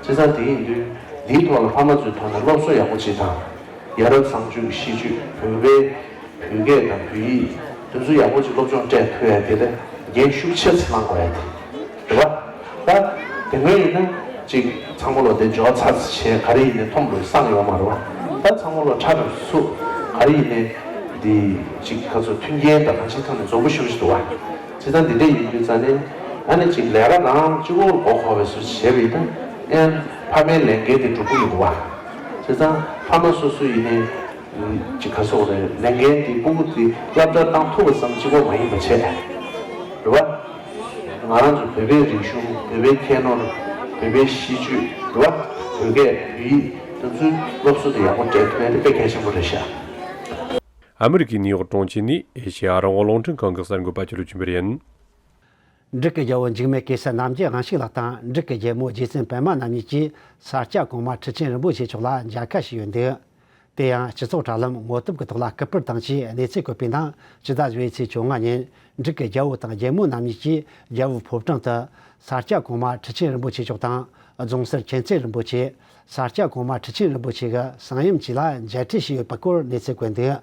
བྱས་ཙང་དེ་ཡིན་དུས་འདིའི་ཐོག་ལ་ཕ་མ་ཚོའི་ཐོག་ནས་སློབ་གསོ་ཡག་པོ་བྱེད་དང་། ཡ་རབས་བཟང་སྤྱོད་ཀྱི་གཤིས་སྤྱོད། བོད་པའི་བོད་སྐད་དང་བོད་ཡིག་དེ་ཚོ་ཡག་པོ་ཅིག་སློབ་སྦྱོང་སྤྲད་ཐུབ་ཡ་དེ་ལ་འགན་ཤུགས་ཆེ་ཙམ་བླང་དགོས་ཡ་དེ་རེད་པ། ད་དེ་སྔོན་ཡིན་ན་ཅིག་ཚང་མ་ལོ་དེ་འབྱོར་ཚར་ཚར་བྱས་ག་རེ་ཡིན་ནའི་ཐོབ་འགྲོ་སང་ཡོད་མ་རེད་པ། ད་ཚང་མ་ལོ་ཁྲ་ཁྲ་སུ་ག་རེ་ཡིན་ནའི་འདི་ཅིག་ག་ཚོད་མཐུན་རྐྱེན་དང་གང་ཅིའི་ཐོག་ནས་འཛོམས་པོ་ཞེ་པོ་ཞིག་འདུག་པ། བྱས་ཙང་འདི་འདྲ་ཡིན་དུས་ཙང་ནས་ཨ་ནི་ཅིག་ལས་ཀ་རང་གཅིག་པོར་མགོ་འཁོར་བའི་བཟོ་ཅིག་བྱས་པ་ཡིན་ན། ཨེ་ཕ་མའི་ལས་འགན་དེ་འགྲུབ་ཀྱི་མི་འདུག་པ། བྱས་ཙང་ཕ་མ་སོ་སོ་ཡིན་ནའི་ཅིག་ག་སོགས་རེད། ལས་འགན་དེ་སྤུ་གུ་དེ་སློབ་གྲྭར་བཏང་ཐུབ་པ་ཙམ་གཅིག་པོ་མ་ཡིན་པ་བྱས། རེད་པ། ང་རང་ཚོ་བོད་པའི་རིག་གཞུང་། བོད་པའི་ཁྱད་ནོར། བོད་པའི་གཤིས་སྤྱོད། རེད་པ། བོད་སྐད། བོད་ཡིག་དེ་ཚོའི་སློབ་གསོ་དེ་ཡག་པོ་སྤྲད་ཐུབ་ཡ་དེ་དཔེ་གལ་ཆེན་པོ་རེད་ཤག་ཨ་མི་རི་ཀའི་ནིའུ་ཡོག་གྲོང་ཁྱེར་ནས་ཨེ་ཤེ་ཡ་རང་དབང་རླུང་འཕྲིན་ཁང་གི་གསར་འགོད་པ་ཆོས་སྒྲོན་ཆོས་འཕེལ་ཡིན། འབྲུག་གི་རྒྱལ་པོ་འཇིགས་མེད་གེ་སར་རྣམ་རྒྱལ་དབང་ཕྱུག་ལགས་དང་། འབྲུག་གི་རྒྱལ་མོ་རྗེ་བཙུན་པདྨ་རྣམ་གཉིས་ཀྱིས་ས་སྐྱ་གོང་མ་ཁྲི་ཆེན་རིན་པོ་ཆེ་མཆོག་ལ་མཇལ་ཁ་ཞུས་ཡོད་འདུག་དེ་ཡང་སྤྱི་ཚོགས་དྲ་ལམ་ངོ་དེབ་ཀྱི་ཐོག་ལ་སྐུ་པར་དང་བཅས་གནས་ཚུལ་བཀོད་པའི་ནང་། སྤྱི་ཟླ་བཞི་པའི་ཚེས་བཅོ་ལྔ་ཉིན་འབྲུག་གི་རྒྱལ་པོ་དང་རྒྱལ་མོ་རྣམ་གཉིས་ཀྱིས་རྒྱལ་པོའི་ཕོ་བྲང་དུ་ས་སྐྱ་གོང་མ་ཁྲི་ཆེན་རིན་པོ་ཆེ་མཆོག་དང་། རྫོང་སར་མཁྱེན་བརྩེ་རིན་པོ་ཆེ། ས་སྐྱ་གོང་མ་ཁྲི་ཆེན་རིན་པོ་ཆེ་གི་གསང་ཡུམ་བཅས་ལ་མཇལ་འཕྲད་བྱས་ཡོད་པའི་སྐོར་གནས་ཚུལ་བཀོད་འདུག་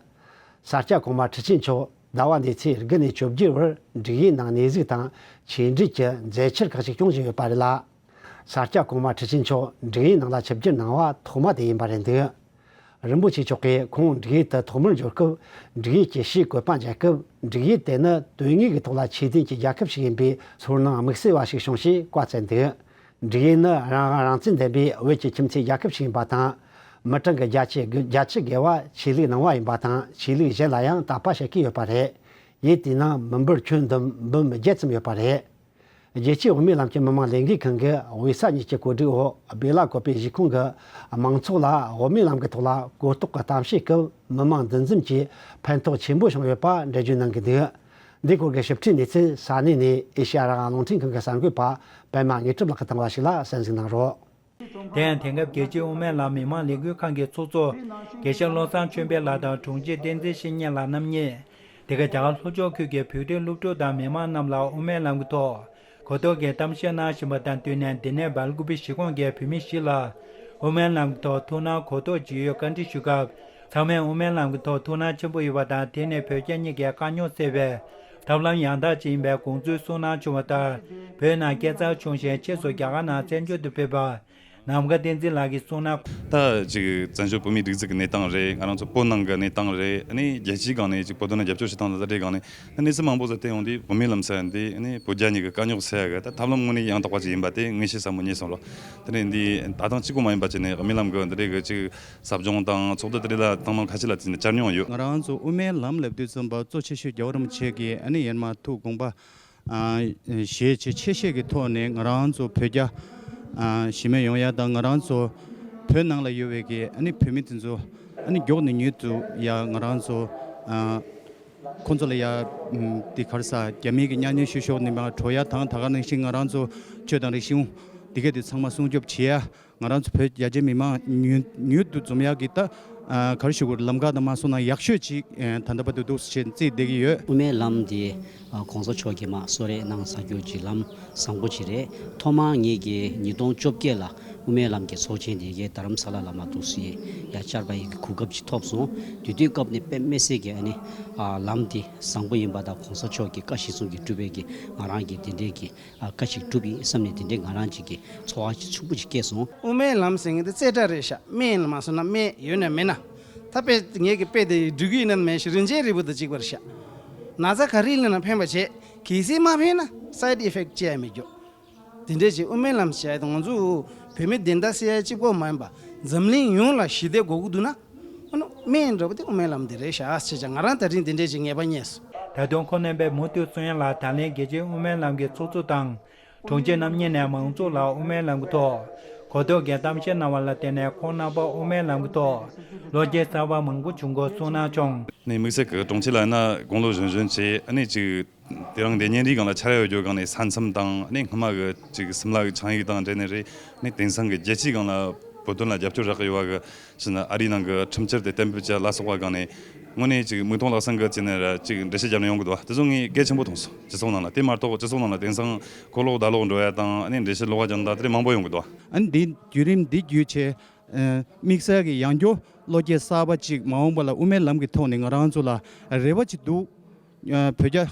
ས་སྐྱ་གོང་མ་ཁྲི་ཆེན་མཆོག་ཟླ་བ་འདིའི་ཚེས་དགུ་ནས་བཅོ་བརྒྱད་བར་འབྲུག་ཡུལ་ནང་གནས་གཟིགས་དང་ཆོས་འབྲེལ་གྱི་མཛད་འཆར་ཁག་ཅིག་སྐྱོང་བཞིན་ཡོད་པ་རེད་ལ། ས་སྐྱ་གོང་མ་ཁྲི་ཆེན་མཆོག་འབྲུག་ཡུལ་ནང་ལ་ཆིབས་བསྒྱུར་གནང་བ་ཐོག་མ་དེ་ཡིན་པ་རེད་འདུག་རིན་པོ་ཆེ་མཆོག་གིས་ཁོང་འབྲུག་ཡུལ་དུ་ཐོག་མར་འབྱོར་སྐབས། འབྲུག་ཡུལ་གྱི་ཕྱིའི་བཀོད་པ་མཇལ་སྐབས། འབྲུག་ཡུལ་དེ་ནི་དོན་དངོས་ཀྱི་ཐོག་ལ་ཆོས་ལྡན་གྱི་རྒྱལ་ཁབ་ཞིག་ཡིན་པའི་ཚོར་སྣང་དམིགས་བསལ་བ་ཞིག་བྱུང་ཞེས་བཀའ་སྩལ་འདུག་འབྲུག་ཡུལ་ནི་རང་དབང་རང་བཙན་ལྡན་པའི་བོད་ཀྱི་ཁྱིམ་མཚེས་རྒྱལ་ཁབ་ཞིག་ཡིན་པ་དང་། མི་གྲངས་ཀྱི་བརྒྱ་ཆ་དགུ། བརྒྱ་ཆ་བརྒལ་བ་ཆོས་ལུགས་སྣང་བ་ཡིན་པ་དང་། ཆོས་ལུགས་གཞན་ལ་ཡང་དད་པ་བྱེད་ཀྱི་ཡོད་པ་རེད། ཡུལ་དེའི་ནང་མི་འབོར་ཁྱོན་བསྡོམས་འབུམ་བརྒྱད་ཙམ་ཡོད་པ་རེད། རྒྱལ་སྤྱིའི་དབུ་མའི་ལམ་གྱི་མི་མང་ལས་འགུལ་ཁང་གི་དབུས་ས་གཉིས་ཀྱི་གོ་སྒྲིག་འོག་སྦེ་ལ་ཀོ་པའི་གཞིས་ཁོངས་ཀྱི་མང་ཚོགས་ལ་དབུ་མའི་ལམ་གྱི་ཐོག་ལ་གོ་རྟོགས་ཀྱི་གཏམ་བཤད་སྐབས། མི་མང་འདུ་འཛོམས་ཀྱིས་ཕན་ཐོགས་ཆེན་པོ་བྱུང་ཡོད་པ་འགྲེལ་བརྗོད་གནང་གི་འདུག་འདིའི་སྐོར་གྱི་ཞིབ་ཕྲའི་གནས་ཚུལ་ས་གནས་ནས་ཨེ་ཤེ་ཡ་རང་དབང་རླུང་འཕྲིན་ཁང་གི་གསར་འགོད་པ་པད་མ་དངོས་གྲུབ་ལགས་ཀྱིས་བཏང་བ་ཞིག་ལ་གསན་གཟིགས་གནང་རོགས། དེ་ཡང་དེང་སྐབས་རྒྱལ་སྤྱིའི་དབུ་མའི་ལམ་མི་མང་ལས་འགུལ་ཁང་གི་ཚོགས་གཙོ་དགེ་བཤེས་བློ་བཟང་ཆོས་འཕེལ་ལགས་དང་དྲུང་ཆེ་བསྟན་འཛིན་བཤེས་གཉེན་ལགས་རྣམ་གཉིས། དེ་ག་རྒྱ་གར་ལྷོ་ཕྱོགས་ཁུལ་གྱི་བོད་རིགས་སློབ་ཕྲུག་དང་མི་མང་རྣམས་ལ་དབུ་མའི་ལམ་གྱི་ཐོག་གོ་རྟོགས་ཀྱི་གཏམ་བཤད་གནང་བཞིན་པ་དང་བསྟུན་ནས། འདི་ནས་སྦེལ་ཀོབ་གཞིས་ཁོངས་ཀྱི་བོད་མི་བཞི་ལ་དབུ་མའི་ལམ་གྱི་ཐོག་ཐུགས་སྣང་གོ་རྟོགས་ཇི་ཡོད་བཀའ་འདྲི་ཞུས་སྐབས། ཚང་མས་དབུ་མའི་ལམ་གྱི་ཐོག་ཐུགས་སྣང་ཆེན་པོ་ཡོད་པ་དང་། དེ་ནི་བོད་རྒྱ་གཉིས་ཀྱི་དཀའ་རྙོག་སེལ་བའི་ཐབས་ལམ་ཡང་དག་ཅིག་ཡིན་པའི་དགོངས་ཚུལ་གསུངས་གནང་བྱུང་བ་ལྟར། བོད་ནང་སྐྱེས་འཚར་བྱུང་ཞིང་། ཕྱིས་སུ་རྒྱ་གར་ནང་བཙན་བྱོལ་དུ་ཕེབས་པ་ནམ་མཁའ་བསྟན་འཛིན་ལགས་ཀྱིས་གསུངས་ན། ད་ཅིག་བཙན་བྱོལ་བོད་མིའི་སྒྲིག་འཛུགས་ཀྱི་གནས་སྟངས་རེད། ང་རང་ཚོ་བོད་ནང་གི་གནས་སྟངས་རེད། ཨ་ནི་རྒྱལ་སྤྱིའི་སྒང་ནས་ཅིག་བོད་དོན་ལ་རྒྱབ་སྐྱོར་བྱེད་སྟངས་དང་དེ་འདྲའི་སྒང་ནས། ཨ་ནི་གནས་ཚུལ་མང་པོ་ཟིག་བལྟས་ཡོང་དུས། བོད་མི་ལབ་ས་འདི་ཨ་ནི་བོད་རྒྱ་གཉིས་ཀྱི་དཀའ་རྙོག་སེལ་ཡ་གི་ད་ཐབས་ལམ་དངོས་གནས་ཡང་དག་པ་ཅིག་ཡིན་པ་དེ་ངེས་ཤེས་ཟབ་མོ་རྙེད་སོང་རོགས། དེ་ནས་འདི་ད་ཐེངས་གཅིག་པོ་མ་ཡིན་པ་བྱས་ནས་དབུ་མའི་ལམ་གྱི་འདི་འདྲའི་གི་ཅིག་ཟབ་སྦྱོང་དང་ཚོགས་འདུ་དེ་འདྲ་ལ་ཐེངས་མ་ཁ་ཤས་ལ་བརྩིས་ནས་བཅར་མྱོང་ཡོད། ང་རང་ཚོ་དབུ་མའི་ལམ་ལབ་དུས་ཙམ་པ་གཙོ་ཆེ་ཤོས་རྒྱལ་བ་རིན་པོ་ཆེ་གི་ཨ་ནི་ཡར་མར་ཐུགས་དགོངས་པ། ཨ་ཞེས་ཆེ་ཆེ་ཤོས་ཀྱི་ཐོག་ནས་ང་རང་ཚོ་བོད་རྒྱ་ཨ་ཞི་མོལ་ཡོང་ཡ་དང་། ང་རང་ཚོ་བོད་ནང་ལ་ཡོད་པའི་གི་ཨ་ནི་བོད་མི་དེ་ཚོ་ཨ་ནི་མགྱོགས་ནས་མྱུར་དུ་ཡ་ང་རང་ཚོ་ཨ་ཁོང་ཚོ་ལ་ཡ་ཨམ་དེ་ག་རེ་ཟ། རྒྱ་མི་གི་གཉའ་གནོན་བྱེད་ཕྱོགས་ནས་མར་གྲོལ་ཡ་དང་། ད་ག་ནང་བཞིན་ང་རང་ཚོ་ཆོས་དང་རིག་གཞུང་དེ་ག་དེ་ཚང་མ་སྲུང་སྐྱོབ་བྱེད་ཡ། ང་རང་ཚོ་བོད་རྒྱ་ཆེ་མི་མང་མྱུར་མྱུར་དུ་འཛོམས་ཡག་གི་ད་ཨ་ག་རེ་ཞུ་དགོས་རེད། ལམ་ཁ་དང་མ་སོང་ན་ཡག་ཤོས་ཅིག་ཨ་ད་ལྟ་བར་དུ་འདུག་སེ་བྱས་བརྩིས་བསྡད་ཀྱི་ཡོད། དབུ་མའི་ལམ་འདི་ཨ་གོང་ས་མཆོག་གིས་མར་གསོལ་རས་གནང་ཚར་རྒྱུ་གྱི་ལམ་བཟང་པོ་ཅིག་རེད། ཐོག་མར་ངེད་ཀྱིས་ཉིས་སྟོང་བཅོ་བརྒྱད་ལ་དབུ་མའི་ལམ་གྱི་ཚོགས་ཆེན་དེ་གའི་རྡ་རམ་ས་ལ་ལ་མར་འདུག་སེ་ཡར་བཅར་བ་ཡི་གི་གོ་སྐབས་ཅིག་ཐོབ་སོང་། དེ་དུས་སྐབས་ནས་དཔེ་མི་སྲིད་ཀྱི་ཨ་ནི་ཨ་ལམ་འདི་བཟང་པོ་ཡིན་པ་དང་། གོང་ས་མཆོག་གི་བཀའ་གཞིར་བཟུང་གི་སྒྲུབ་པའི་གི་ང་རང་གི་དེ་འདྲའི་གི་ཨ་བཀའ་ཞིག་སྒྲུབ་ཡིན་བསམ་ནས་དེ་འདྲའི་ང་རང་ཅིག་གི་ཚོར་བ་ཅིག་ཕྱུག་པོ་ཅིག་སྐྱེས་སོང་། དབུ་མའི་ལམ་ཟེར་མཁན་དེ་རྩེ་གྲ་རེད་ཤག་སྨན་ཡིན་ན་མ་སོང་ན་སྨན་ཡོད་ན་མེད་ན། ད་དཔེ་ངེད་ཀྱི་དཔེ་དེ་འབྲི་གི་ཡིན་ན་མེད་ཤག་རིན་ཆེན་རིལ་བུ་དང་གཅིག་པ་རེད་ཤག་ན་ཚ་ག་རེ་ཡིན་ན་ཕན་པ་བྱེད། གལ་སྲིད་མ་ཕན་ན་side effect་ཅི་ཡང་མེད་རྒྱུ། དེ་འདྲས་ཅིག་དབུ་མའི་ལམ་བྱས་ཏེ་ང་ཚོ་བོད་མི་བདེན་མཐའ་གསལ་ཡ་གཅིག་པོ་མ་ཡིན་པ་འཛམ་གླིང་ཡོངས་ལ་ཞི་བདེ་དགོས་ཀྱི་འདུག་ན། ཨ་ནི་སྨན་འདྲ་པོ་དེ་དབུ་མའི་ལམ་དེ་རེད་ཤག་ཟེར་ཀྱང་ང་རང་ད་རིང་དེ་འདྲས་ཅིག་ངེས་པ་རྙེད་སོང་། ད་དུང་ཁོང་རྣམ་པས་མུ་མཐུད་གསུང་ཡ་ལ། ད་ལན་རྒྱལ་སྤྱིའི་དབུ་མའི་ལམ་གྱི་ཚོགས་གཙོ་དང་དྲུང་ཆེ་རྣམ་གཉིས་ནས་མང་ཚོགས་ལ་དབུ་མའི་ལམ་གྱི་ཐོག་གོ་རྟོགས་ཀྱི་གཏམ་བཤད་གནང་བ་ལ་བརྟེན་ནས། ཁོང་རྣམ་པ་དབུ་མའི་ལམ་གྱི་ཐོག་བློ་སྐྱེད་གསར་པ་མང་པོ་བྱུང་སྐོར་གསུངས་གནང་བྱུང་། ནས་དམིགས་བསལ་གྱི་དྲུང་ཆེ་ལགས་ན་དགུང་ལོ་གཞོན་གཞོན་བྱས། ཨ་ནི་ཅིག་དེ་རིང་འདི་བརྙན་རིས་སྒང་ལ་འཆར་ཡོད་རྒྱུ་སྒང་ནས་ས་མཚམས་དང་། ཨ་ནི་སྔོན་མ་གི་ཅིག་སིམ་ལ་གི་ཆིངས་ཡིག་དང་འབྲེལ་ནས་རེད། ཨ་ནི་དེང་སང་གི་རྒྱལ་སྤྱིའི་སྒང་ལ་ བོད་དོན་ལ་རྒྱབ་སྐྱོར་རག་གི་ཡོད་པ་གི་ཕྱིར་ན། ཨ་རིའི་ནང་གི་ཁྲིམས་འཆར་དེ་གཏན་འབེབས་བྱ་ལ་སོགས་པ་སྒང་ནས་དངོས་གནས་ཅིག་མིག་མཐོང་ལག་ཟིན་གི་བྱས་ནས་ར་ཅིག་འགྲེལ་བཤད་བརྒྱབ་ནས་ཡོང་གི་འདུག་བ། དེ་ཚོ་ངས་གལ་ཆེན་པོ་མཐོང་སོང་། སྤྱི་ཚོགས་ནང་ལ། དེ་མ་གཏོགས་སྤྱི་ཚོགས་ནང་ལ་དེང་སང་གོ་ལོག་ཟླ་ལོག་འགྲོ་ཡ་དང་། ཨ་ནི་འགྲེལ་བཤད་ལོག་པ་རྒྱག་ནི་དང་དེ་འདྲ་མང་པོ་ཡོང་གི་འདུག་བ། ཨ་ནི་འདི་བརྒྱུད་རིམ་འདི་བརྒྱུད་བྱས། ཨ། དམིགས་བསལ་གྱི་ཡང་བསྐྱར་བློ་སྐྱེད་གསར་པ་ཅིག་མ་འོངས་པ་ལ་དབུ་མའི་ལམ་གྱི་ཐོག་ནས་ང་རང་ཚོ་ལ་རེ་བ་ཅིག་འདུག་ཨ། བོད་རྒྱ།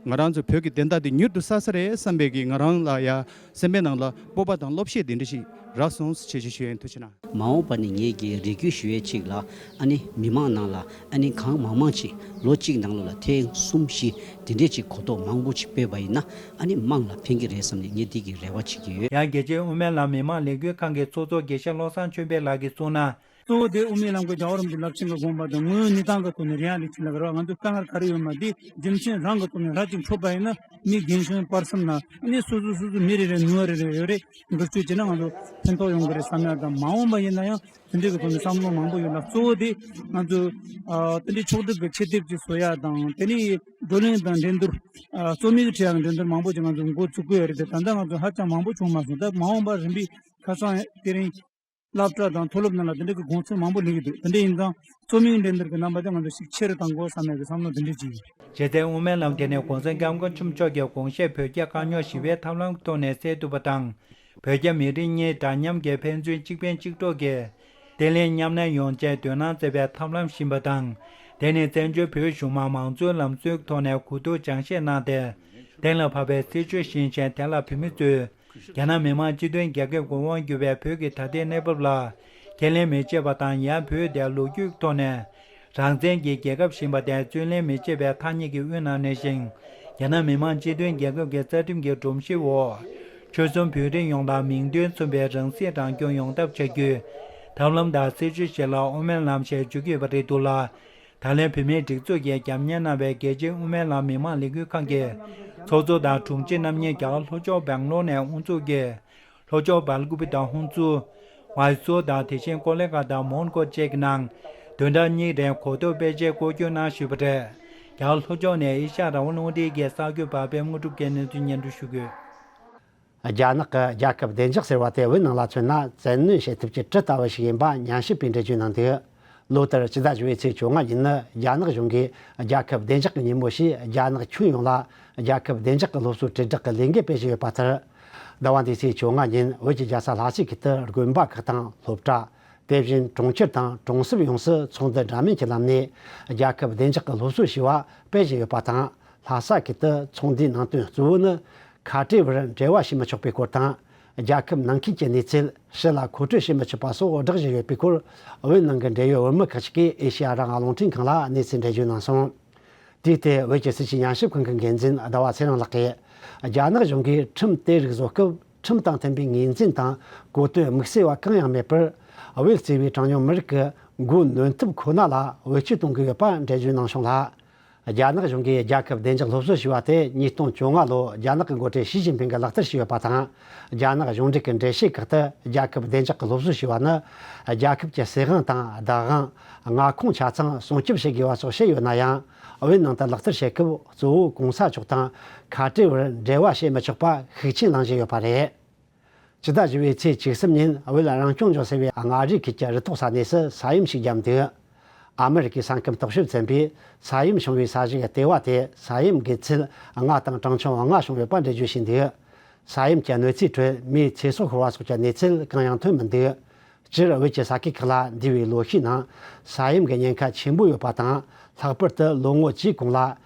ང་རང་ཚོ་བོད་ཀྱི་བདེན་མཐའ་འདི་མྱུར་དུ་གསལ་ས་རེད་བསམ་པའི་གི་ང་རང་ལ་ཡ་སེམས་པའི་ནང་ལ་སྤོབས་པ་དང་བློ་ཤེད་དེ་འདྲ་ཞིག་རག་སོང་ཞེས་ཞུ་ཞུ་ཡ་ཡིན། ཐུགས་རྗེ་གནང་། མ་འོངས་པ་ནི་ངེད་ཀྱིས་རེ་སྐུལ་ཞུ་ཡས་ཅིག་ལ། ཨ་ནི་མི་མང་ནང་ལ་ཨ་ནི་གང་མང་མང་ཅིག་ལོ་གཅིག་ནང་ལོགས་ལ་ཐེངས་གསུམ་བཞི་དེ་འདྲས་ཅིག་གོ་རྟོགས་མང་པོ་ཅིག་སྤེལ་བ་ཡིན་ན། ཨ་ནི་དམངས་ལ་ཕན་གྱི་རེད་བསམ་ནས་ངས་འདི་གི་རེ་བ་བྱེད་ཀྱི་ཡོད། ཡང་རྒྱལ་སྤྱིའི་དབུ་མའི་ལམ་མི་མང་ལས་འགུལ་ཁང་གི་ཚོགས་གཙོ་དགེ་བཤེས་བློ་བཟང་ཆོས་འཕེལ་ལགས་ཀྱིས་གསུངས་ན། གཙོ་བོ་དེ་དབུ་མའི་ལམ་གྱི་རྒྱལ་བ་རིན་པོ་ཆེ་རླབས་ཆེན་གྱི་དགོངས་པ་དང་དངོས་ཡོད་གནས་སྟངས་ཀྱི་ཐོག་ནས་རེད། ཡང་ལས་ཀྱི་ལ་རོགས། ང་ཚོ་དཀའ་ངལ་ག་རེ་ཡོད་མ་དེ་རྒྱུ་མཚན་རང་གི་ཐོག་ནས་ར་ཅིག་འཕྲོད་པ་ཡིན་ན། མི་རྒན་གཞོན་བར་གསུམ་ན་ནི་སོ་སོ་སོ་སོ་མི་རེ་རེ་ནུས་པ་རེ་རེ་ཡོད་རེད། འགུལ་སྐྱོད་བྱས་ན་ང་ཚོ་ཕན་ཐོགས་ཡོང་གི་རེད་བསམ་ཡ་དང་། མ་འོངས་པ་ཡིན་ན་ཡང་དེ་འདྲའི་གི་ཐོག་ནས་བསམ་བློ་མང་པོ་ཡོད་ལ། གཙོ་བོ་དེ་ང་ཚོ་ཨ་དེ་འདྲའི་ཕྱོགས་སྒྲིག་གི་ཆེད་དེབ་ཅིག་བཟོ་ཡ་དང་། དེ་ནས་བགྲོ་གླེང་དང་འགྲན་བསྡུར། ཨ་རྩོམ་ཡིག་བྲིས་ཡ་འགྲན་བསྡུར་མང་པོ་ཅིག་ང་ཚོ་འགོ་ཚུགས་ཀྱི་ཡོད་རེད་དེ། ད་ལྟ་ང་ཚོ་ཧ་ཅང་མང་པོ་བྱུང་མ་སོང་། ད་མ་འོངས་པར་རིམ་པས་ཁ་སང་དེ་རིང་སློབ་གྲྭ་དང་མཐོ་སློབ་ནང་ལ་དེ་འདྲ་གི་དགོངས་ཚུལ་མང་པོ་སླེབས་ཀྱི་འདུག་དེ་འདྲ་ཡིན་ཙང་རྩོམ་ཡིག་འགྲན་བསྡུར་གྱི་རྣམ་པ་དེ་ང་ཚོ་ཤུགས་ཆེ་རུ་གཏང་དགོས་བསམ་ཡག་གི་བསམ་བློ་དེ་འདྲ་ཅིག་ཡོད། གཞི་རྩའི་དབུ་མའི་ལམ་དེ་ནི་གོང་ས་སྐྱབས་མགོན་ཆེན་པོ་མཆོག་གི་དགོངས་བཞེད་བོད་རྒྱ་དཀའ་རྙོག་ཞི་བའི་ཐབས་ལམ་གྱི་ཐོག་ནས་སེལ་ཐུབ་པ་དང་། བོད་རྒྱ་མི་རིགས་གཉིས་འདྲ་མཉམ་གྱི་ཕན་ཚུན་གཅིག་ཕན་གཅིག་གྲོགས་ཀྱིས་བརྟན་ལྷིང་མཉམ་གནས་ཡོང་ཆེད་དོ་སྣང་བྱེད་པའི་ཐབས་ལམ་བཞིན་པ་དང་། དེ་ནི་བཙན་བྱོལ་བོད་གཞུང་མང་མང་གཙོའི་ལམ་སྲོལ་གྱི་ཐོག་ནས་གོ་བསྡུར་སྦྱང་བཤད་གནང་སྟེ། གཏན་ལ་ཕབ་པའི་སྲིད་བྱུས་ཤིག་ཡིན་ཞིང་། དེ་ལ་བོད་མི་ཚོས་རྒྱ་ནག་མི་དམངས་སྤྱི་མཐུན་རྒྱལ་ཁབ་ཀྱི་དབང་བསྒྱུར་བའི་བོད་ཀྱི་ད་ལྟའི་གནས་བབ་ལ་ཁས་ལེན་མི་བྱེད་པ་དང་། ཡང་བོད་དེ་ལོ་རྒྱུས་ཀྱི་ཐོག་ནས་རང་བཙན་གྱི་རྒྱལ་ཁབ་ཞིག་ཡིན་པ་དེ་བརྩོན་ལེན་མི་བྱེད་པའི་ཐ་སྙད་ཀྱི་དབུས་ན་གནས་ཤིང་། རྒྱ་ནག་མི་དམངས་སྤྱི་མཐུན་རྒྱལ་ཁབ་ཀྱི་རྩ་ཁྲིམས་ཀྱི་སྒྲོམ་གཞིའི་འོག་ཆོལ་གསུམ་བོད་རིགས་ཡོངས་ལ་མིང་དོན་མཚུངས་པའི་རང་སྲིད་རང་སྐྱོང་ཡོང་ཐབས་བྱ་རྒྱུའི་ཐབས་ལམ་དང་སྲིད་བྱུས་ཤིག་ལ་དབུ་མའི་ལམ་ཞེས་བརྗོད་ཀྱི་ཡོད་པ་རེད་འདུག་ལ། ད་ལན་བོད་མིའི་སྒྲིག་འཛུགས་ཀྱིས་རྒྱབ་གཉེར་གནང་བའི་རྒྱལ་སྤྱིའི་དབུ་མའི་ལམ་མི་མང་ལས་འགུལ་ཁང་གི་ཚོགས་གཙོ་དང་དྲུང་ཆེ་རྣམ་གཉིས་རྒྱ་གར་ལྷོ་ཕྱོགས་སྦེང་ལོར་ནས་དབུ་འཛུགས་ཀྱིས། ལྷོ་ཕྱོགས་སྦལ་ཀུ་པེ་དང་ཧུན་སུར། མཱི་སུར་དང་། དེ་བཞིན་ཀོ་ལི་གྷལ་དང་མོན་གྷོ་བཅས་ཀྱི་ནང་བདུན་ཕྲག་གཉིས་རིང་གོ་རྟོགས་སྤེལ་ཆེད་སྐོར་སྐྱོད་གནང་བཞིན་པ་རེད། རྒྱ་གར་ལྷོ་ཕྱོགས་ནས་ཨེ་ཤ་ཡ་རང་དབང་རླུང་འཕྲིན་གྱི་གསར་འགོད་པ་པད་དངོས་གྲུབ་ཀྱིས་གནས་ཚུལ་སྙན་སྒྲོན་ཞུ་གི་ཡོད། རྒྱ་ནག་གི་རྒྱལ་ཁབ་བདེ་འཇགས་ཟེར་བ་དེ་བོད་ནང་ལ་མཚོན་ན་བཙན་གནོན་བྱེད་ཐབས་ཀྱི་གྲུ་ལྟ་བུ་ཞིག་ཡིན་པ་ཉམས་ཞིབ་པས་འགྲེལ་བརྗོད་གནང་འདུག་ལོ་ལྟར་སྤྱི་ཟླ་བཞི་པའི་ཚེས་བཅོ་ལྔ་ཉིན་ནི་རྒྱ་ནག་གཞུང་གིས་རྒྱལ་ཁབ་བདེ་འཇགས་ཀྱི་ཉིན་མོ་ཞེས་རྒྱ་ནག་ཁྱོན་ཡོངས་ལ་རྒྱལ་ཁབ་བདེ་འཇགས་ཀྱི་སློབ་གསོའི་དྲིལ་བསྒྲགས་ཀྱི་ལས་འགུལ་སྤེལ་བཞིན་ཡོད་པ་ལྟར། ཟླ་བ་འདིའི་ཚེས་བཅོ་ལྔ་ཉིན་བོད་ཀྱི་རྒྱལ་ས་ལྷ་སའི་ཁུལ་དུ་དགོན་པ་ཁག་དང་སློབ་གྲྭ། དེ་བཞིན་གྲོང་ཁྱེར་དང་གྲོང་གསེབ་ཡོངས་སུ་ཚོགས་འདུ་འདྲ་མིན་གྱི་ལམ་ནས་རྒྱལ་ཁབ་བདེ་འཇགས་ཀྱི་སློབ་གསོ་ཞེས་པ་སྤེལ་བཞིན་ཡོད་པ་དང་། ལྷ་ས་ཁུལ་དུ་ཚོགས་འདུའི་ནང་དོན་གཙོ་བོ་ནི། ཁ་བྲལ་བར་འབྲེལ་བ་བྱེད་མི་ཆོག་པའི་སྐོར་དང་། རྒྱལ་ཁབ་ནང་ཁུལ་གྱི་གནས་ཚུལ་ཕྱི་ལ་མཁོ་སྤྲོད་བྱེད་མི་ཆོག་པ་སོགས་བསྒྲགས་བཞིན་ཡོད་པའི་སྐོར། བོད་ནང་གི་འབྲེལ་ཡོད་བོད་མི་ཁག་ཅིག་གིས་ཨེ་ཤེ་ཡ་རང་དབང་རླུང་འཕྲིན་ཁང་ལ་གནས་ཚུལ་འགྲེལ་བརྗོད་གནང་སོང་། དེའི་ཐད་བོད་ཀྱི་སྲིད་བྱུས་ཉམས་ཞིབ་ཁང་གི་འགན་འཛིན་ཟླ་བ་ཚེ་རིང་ལགས་ཀྱིས། རྒྱ་ནག་གཞུང་གིས་ཁྲིམས་དེ་རིགས་བཟོ་སྐབས་ཁྲིམས་དང་མཐུན་པའི་ངོས་འཛིན་དང་གོ་དོན་དམིགས་བསལ་བ་གང་ཡང་མེད་པར། བོད་གཙོས་པའི་གྲངས་ཉུང་མི་རིགས་ཀྱི་མགོ་གནོན་ཐབས་ཁོ་ན་ལ་བེད་སྤྱོད་གཏོང་གི་ཡོད་པ་འགྲེལ་བརྗོད་གནང་སོང་ལ། རྒྱ་ནག་གཞུང་གིས་རྒྱལ་ཁབ་བདེ་འཇགས་སློབ་གསོ་ཞེས་པ་དེ་ཉིས་སྟོང་བཅོ་ལྔ་ལོར་རྒྱ་ནག་གི་འགོ་ཁྲིད་ཞི་ཅིན་ཕིང་གིས་ལག་བསྟར་བྱས་ཡོད་པ་དང་། རྒྱ་ནག་གཞུང་འབྲེལ་གྱི་འགྲེལ་བཤད་ཁག་ཏུ་རྒྱལ་ཁབ་བདེ་འཇགས་ཀྱི་སློབ་གསོ་ཞེས་པ་ནི། རྒྱལ་ཁབ་ཀྱི་སྲིད་དབང་དང་བདག་དབང་། མངའ་ཁོངས་ཆ་ཚང་སྲུང་སྐྱོབ་བྱེད་དགོས་པ་སོགས་བཤད་ཡོད་ན་ཡང་། བོད་ནང་དུ་ལག་བསྟར་བྱེད་སྐབས་གཙོ་བོ་གོང་ས་མཆོག་དང་ཁ་བྲལ་བར་འབྲེལ་བ་བྱེད་མི་ཆོག་པ་ཤུགས་ཆེན་གནང་བཞིན་ཡོད་པ་རེད། སྤྱི་ཟླ་བཞི་པའི་ཚེས་བཅུ་གསུམ་ཉིན་བོད་རང་སྐྱོང་ལྗོངས་ཟེར་བའི་མངའ་རིས་ཁུལ་གྱི་རུ་ཐོག་ས་གནས་སུ་ས་ཡོམ་ཞིག་བརྒྱབ་འདུག་ཨ་མི་རི་ཀའི་ས་ཁམས་རྟོག་ཞིབ་ཚན་པས་ས་ཡོམ་བྱུང་བའི་ས་གཞི་གི་ལྟེ་བ་དེ་ས་ཡོམ་གི་ཚད་ལྔ་དང་གྲངས་ཆུང་ལྔ་བྱུང་ཡོད་པ་འགྲེལ་བརྗོད་བྱས་འདུག་ས་ཡོམ་གྱི་གནོད་འཚེའི་ཁྲོད་མིའི་ཚེ་སྲོག་ཤོར་བ་སོགས་ཀྱི་གནས་ཚུལ་གང་ཡང་ཐོན་མི་འདུག་སྤྱིར་བོད་ཀྱི་ས་ཁུལ་ཁག་ལ་འདས་པའི་ལོ་ཤས་ནང་ས་ཡོམ་གྱི་ཉེན་ཁ་ཆེན་པོ་ཡོད་པ་དང་། ལྷག་པར་དུ་ལོ་ངོ་བཅུའི་གོང་ལ་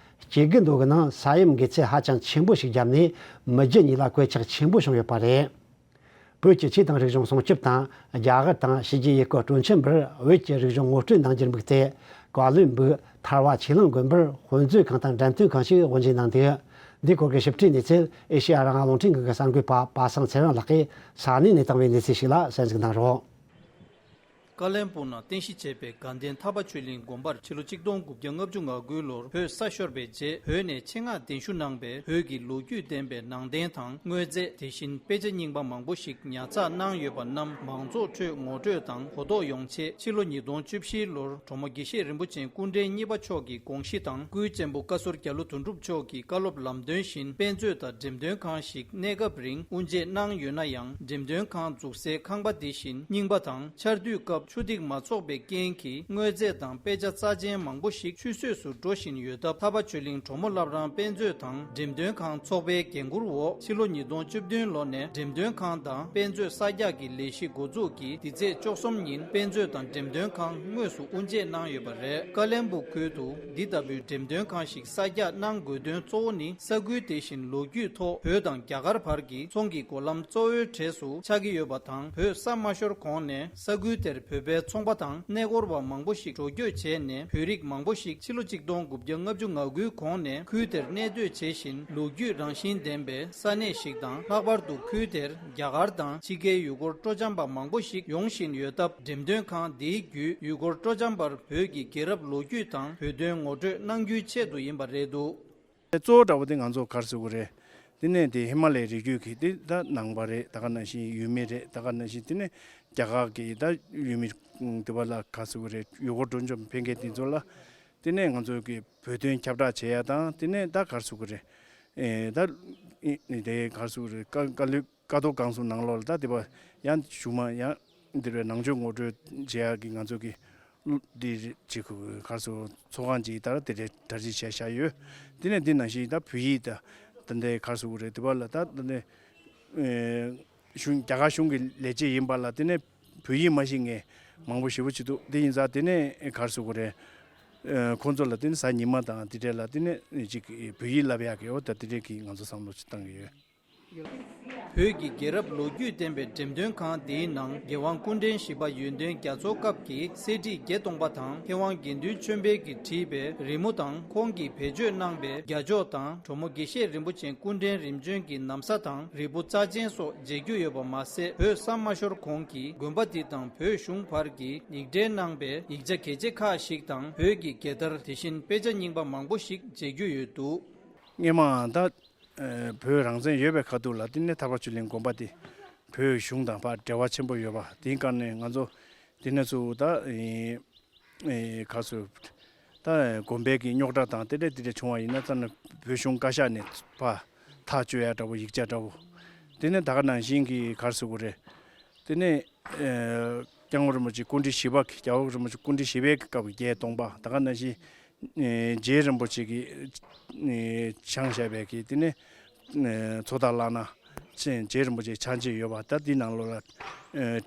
སྐྱེ་རྒུ་མདོ་གི་ནང་ས་ཡོམ་གི་ཚད་ཧ་ཅང་ཆེན་པོ་ཞིག་བརྒྱབ་ནས་མི་རྒྱུ་གཉིས་ལ་གོད་ཆག་ཆེན་པོ་བྱུང་ཡོད་པ་རེད། བོད་ཀྱི་ཆོས་དང་རིག་གཞུང་སྲུང་སྐྱོབ་དང་རྒྱ་གར་དང་ཕྱི་རྒྱལ་ཡུལ་སྐོར་སྤྲོ་འཆམ་པར་བོད་ཀྱི་རིག་གཞུང་ངོ་སྤྲོད་གནང་རྒྱུར་དམིགས་ཏེ། བཀའ་བློན་སྦུག་ཐར་བ་ཆོས་གླིང་དགོན་པར་དཔེ་མཛོད་ཁང་དང་འགྲེམས་སྟོན་ཁང་ཞིག་དབུ་འབྱེད་གནང་འདུག་འདིའི་སྐོར་གྱི་ཞིབ་ཕྲའི་གནས་ཚུལ་ཨེ་ཤེ་ཡ་རང་དབང་རླུང་འཕྲིན་ཁང་གི་གསར་འགོད་པ་པ་སངས་ཚེ་རིང་ལགས་ཀྱིས་ས་གནས་ནས་བཏང་བའི་གནས་ཚུལ་ཞིག་ལ་གསན་གཟིགས་གནང་རོགས། ཀ་ལན་སྦུག་ནང་རྟེན་གཞི་བྱས་པའི་དགའ་ལྡན་ཐར་པ་ཆོས་གླིང་དགོན་པར་ཕྱི་ལོ་ཆིག་སྟོང་དགུ་བརྒྱ་ལྔ་བཅུ་ང་དགུའི་ལོར་བོད་ས་ཤོར་བའི་རྗེས། བོད་ནས་ཆེད་མངགས་གདན་ཞུ་གནང་པའི་བོད་ཀྱི་ལོ་རྒྱུས་ལྡན་པའི་ནང་རྟེན་དང་དངོས་རྫས། དེ་བཞིན་དཔེ་ཆ་རྙིང་པ་མང་པོ་ཞིག་ཉར་ཚགས་གནང་ཡོད་པ་རྣམས་མང་ཚོགས་ཁྲོད་ངོ་སྤྲོད་དང་གོ་རྟོགས་ཡོང་ཆེད། ཕྱི་ལོ་ཉིས་སྟོང་བཅུ་བཞིའི་ལོར་གྲོགས་མོ་དགེ་བཤེས་རིན་པོ་ཆེ་སྐུ་ཕྲེང་གཉིས་པ་མཆོག་གི་དགོངས་གཞི་དང་། སྐུའི་གཅེན་པོ་བཀའ་ཟུར་རྒྱ་ལོ་དོན་གྲུབ་མཆོག་གི་བཀའ་སློབ་ལམ་སྟོན་བཞིན། དཔེ་མཛོད་དང་འགྲེམས་སྟོན་ཁང་ཞིག་གནས་སྐབས་རིང་དབུ་འབྱེད་གནང་ཡོད་ན་ཡང་། འགྲེམས་སྟོན་ཁང་འཛུགས་སའི་ཁང་པ་འདི་བཞིན་རྙིང་པ་དང་། ཆར་དུས་སྐབས་ཆུ་ཐིགས་མ་ཚོགས་པའི་རྐྱེན་གྱིས། དངོས་རྫས་དང་དཔེ་ཆ་རྩ་ཆེན་མང་པོ་ཞིག་ཆུད་ཟོས་སུ་འགྲོ་བཞིན་ཡོད་སྟབས། ཐར་པ་ཆོས་གླིང་གྲོགས་མོ་བླ་བྲང་དཔེ་མཛོད་དང་འགྲེམས་སྟོན་ཁང་ཚོགས་པའི་འགན་འཁུར་འོག་ཕྱི་ལོ་ཉིས་སྟོང་བཅུ་བདུན་ལོ་ནས་འགྲེམས་སྟོན་ཁང་དང་དཔེ་མཛོད་གསར་རྒྱག་གི་ལས་གཞི་འགོ་འཛུགས་ཀྱིས། འདི་ཚེས་བཅུ་གསུམ་ཉིན་དཔེ་མཛོད་དང་འགྲེམས་སྟོན་ཁང་དངོས་སུ་དབུ་འབྱེད་གནང་ཡོད་པ་རེད། ཀ་ལན་སྦུག་ཁུལ་དུ་འདི་ལྟ་བུའི་འགྲེམས་སྟོན་ཁང་ཞིག་གསར་རྒྱག་གནང་དགོས་དོན་གཙོ་བོ་ནི། ས་ཁུལ་དེ་བཞིན་ལོ་རྒྱུས་ཐོག་བོད་དང་རྒྱ་གར་བར་གྱི་ཚོང་གི་འགོ་ལམ་གཙོ་བོའི་གྲས་སུ་ཆགས་ཀྱི་ཡོད་པ་དང་། བོད་ས་མ་ཤོར་གོང་ནས་ས་ཁུལ་དེར་བོད་པའི་ཚོང་པ་དང་གནས་སྐོར་བ་མང་པོ་ཞིག་འགྲོ་སྐྱོད་བྱས་ནས། བོད་རིགས་མང་པོ་ཞིག་ཕྱི་ལོ་ཆིག་སྟོང་དགུ་བརྒྱ་ལྔ་བཅུ་ང་དགུའི་གོང་ནས་ཁུལ་དེར་གནས་སྡོད་བྱེད་བཞིན། ལོ་རྒྱུས་རང་བཞིན་ལྡན་པའི་ས་གནས་ཤིག་དང་། ལྷག་པར་དུ་ཁུལ་དེར་རྒྱ་གར་དང་ཕྱི་རྒྱལ་ཡུལ་སྐོར་སྤྲོ་འཆམ་པ་མང་པོ་ཞིག་ཡོང་བཞིན་ཡོད་སྟབས། འགྲེམས་སྟོན་ཁང་འདིའི་བརྒྱུད་ཡུལ་སྐོར་སྤྲོ་འཆམ་པར་བོད་ཀྱི་རྒྱལ་རབས་ལོ་རྒྱུས་དང་བོད་དོན་ངོ་སྤྲོད་གནང་རྒྱུའི་ཆེད་དུ་ཡིན་པ་རེད་འདུག། གཙོ་བོ་འདྲ་བོ་དེ་ང་ཚོ་ག་རེ་ཟེར་དགོས་རེད། དེ་ནས་དེ་ཧི་མ་ལའི་རི་རྒྱུད་ཀྱི་དེ་ད་ནང་པ་རེད། ད་ག་ནང་བཞིན་ཡུལ་མི་རེད། ད་ག་ནང་བཞིན་དེ་ནས་རྒྱ་གར་གྱི་ད་ཡུལ་མི་དེ་བ་ལ་ག་རེ་ཟེར་དགོས་རེད། ཡུལ་སྐོར་སྤྲོ་འཆམ་ཕེབས་མཁན་དེ་ཚོ་ལ། དེ་ནས་ང་ཚོ་གི་བོད་དོན་ཁྱབ་བསྒྲགས་བྱེད་ཡ་དང་། དེ་ནས་ད་ག་རེ་ཟེར་དགོས་རེད། ཨེ་ད་ཨེ་དེ་ག་རེ་ཟེར་དགོས་རེད། ཀ་ཀ་ལུ་ཀ་རྡོ་རྐང་གསུམ་ནང་ལོགས་ལ་ད་དེ་བ་ཡང་གཞུག་མ་ཡང་འདིར་བའི་ནང་ཆོས་ངོ་སྤྲོད་བྱེད་ཡག་གི་ང་ཚོ་གི་འདི་ཅིག་ག་རེ་ཟེར་ཚོགས་ཁང་ཅིག་ལྟར་དེ་འདྲའི་གྲ་སྒྲིག་བྱས་བཞག་ཡོད། དེ་ནས་འདི་ནང་བཞིན་ད་བོད་ཡིག་ད་ད་འདི་ག་རེ་ཟེར་དགོས་རེད། དེ་བ་ལ་ད་ད་འདི་ཨེ་གཞུང་རྒྱ་གར་གཞུང་གི་ལས་བྱེད་ཡིན་པ་ལ་དེ་ནས་བོད་ཡིག་མ་ཤེས་མཁན་མང་པོ་ཞེ་པོ་ཅིག་འདུག། དེ་ཡིན་ཙང་དེ་ནས་ག་རེ་ཟེར་དགོས་རེད། ཨེ་ཁོང་ཚོ་ལ་དེ་ནས་གཟའ་ཉི་མ་དང་དེ་འདྲ་ལ་དེ་ནས་ཅིག་བོད་ཡིག་བསླབ་ཡག་གི་འོ་ད་དེ་འདྲའི་གི་ང་ཚོ་བསམ་བློ་ཅིག་བཏང་གི་ཡོད། བོད་ཀྱི་རྒྱལ་རབས་ལོ་རྒྱུས་ལྡན་པའི་འགྲེམས་སྟོན་ཁང་འདིའི་ནང་། རྒྱལ་དབང་སྐུ་ཕྲེང་བཞི་པ་ཡོན་ཏན་རྒྱ་མཚོ་སྐབས་ཀྱི་གསེར་བྲིས་བརྒྱད་སྟོང་པ་དང་། མཁས་དབང་དགེ་འདུན་ཆོས་འཕེལ་གྱིས་བྲིས་པའི་རི་མོ་དང་། ཁོང་གིས་བེད་སྤྱོད་གནང་པའི་རྒྱ་ཅོག་དང་། གྲོགས་མོ་དགེ་བཤེས་རིན་པོ་ཆེ་སྐུ་ཕྲེང་རིམ་བྱོན་གྱི་ན་བཟའ་དང་རིལ་བུ་རྩ་ཆེན་སོགས་མཇལ་རྒྱུ་ཡོད་པ་མ་ཟད། བོད་ས་མ་ཤོར་གོང་གི་དགོན་པ་འདི་དང་བོད་གཞུང་བར་གྱི་ཡིག་འབྲེལ་གནང་པའི་ཡིག་ཆ་གལ་ཆེ་ཁག་ཞིག་དང་། བོད་ཀྱི་རྒྱལ་དར། དེ་བཞིན་དཔེ་ཆ་རྙིང་པ་མང་པོ་ཞིག་མཇལ་རྒྱུ་ཡོད་འདུག། སྔོན་མ་ད་ཨ་བོད་རང་བཙན་ཡོད་པའི་ཁ་ཐུག་ལ་དེ་ནས་ཐར་པ་ཆོས་གླིང་དགོན་པ་དེ་བོད་གཞུང་དང་ཕར་འབྲེལ་བ་ཆེན་པོ་ཡོད་པ་དེའི་སྒང་ནས་ང་ཚོ་དེ་ནས་ཚུར་ད་ཨེ་ཨེ་ག་རེ་ཟེར་ད་དགོན་པའི་གི་རྙོག་དྲ་དང་དེ་འདྲ་དེ་འདྲ་བྱུང་བ་ཡིན་ན་ཙམ་ན་བོད་གཞུང་བཀའ་ཤག་ནས་ཕར་ཐག་གཅོད་ཡ་འདྲ་བོ་ཡིག་ཆ་འདྲ་བོ། དེ་ནས་ད་ག་ནང་བཞིན་གི་ག་རེ་ཟེར་དགོས་རེད། དེ་ནས་ཨེ་སྐྱབས་མགོན་རིན་པོ་ཆེ་སྐུ་ཕྲེང་བཞི་པ་གི་རྒྱལ་བ་རིན་པོ་ཆེ་སྐུ་ཕྲེང་བཞི་པའི་སྐབས་ཀྱི་བརྒྱད་སྟོང་པ། ད་ག་ནང་བཞིན་ཨེ་རྗེ་རིན་པོ་ཆེ་གིས་ཨེ་བཞེངས་བཞག་པའི་གི་དེ་ནས་ཨེ་མཚོ་རྟ་བླ་ན་ཆེན་རྗེ་རིན་པོ་ཆེ་ཕྱག་མཇལ་ཡོད་པ། ད་འདི་ནང་ལོགས་ལ་ཨེ་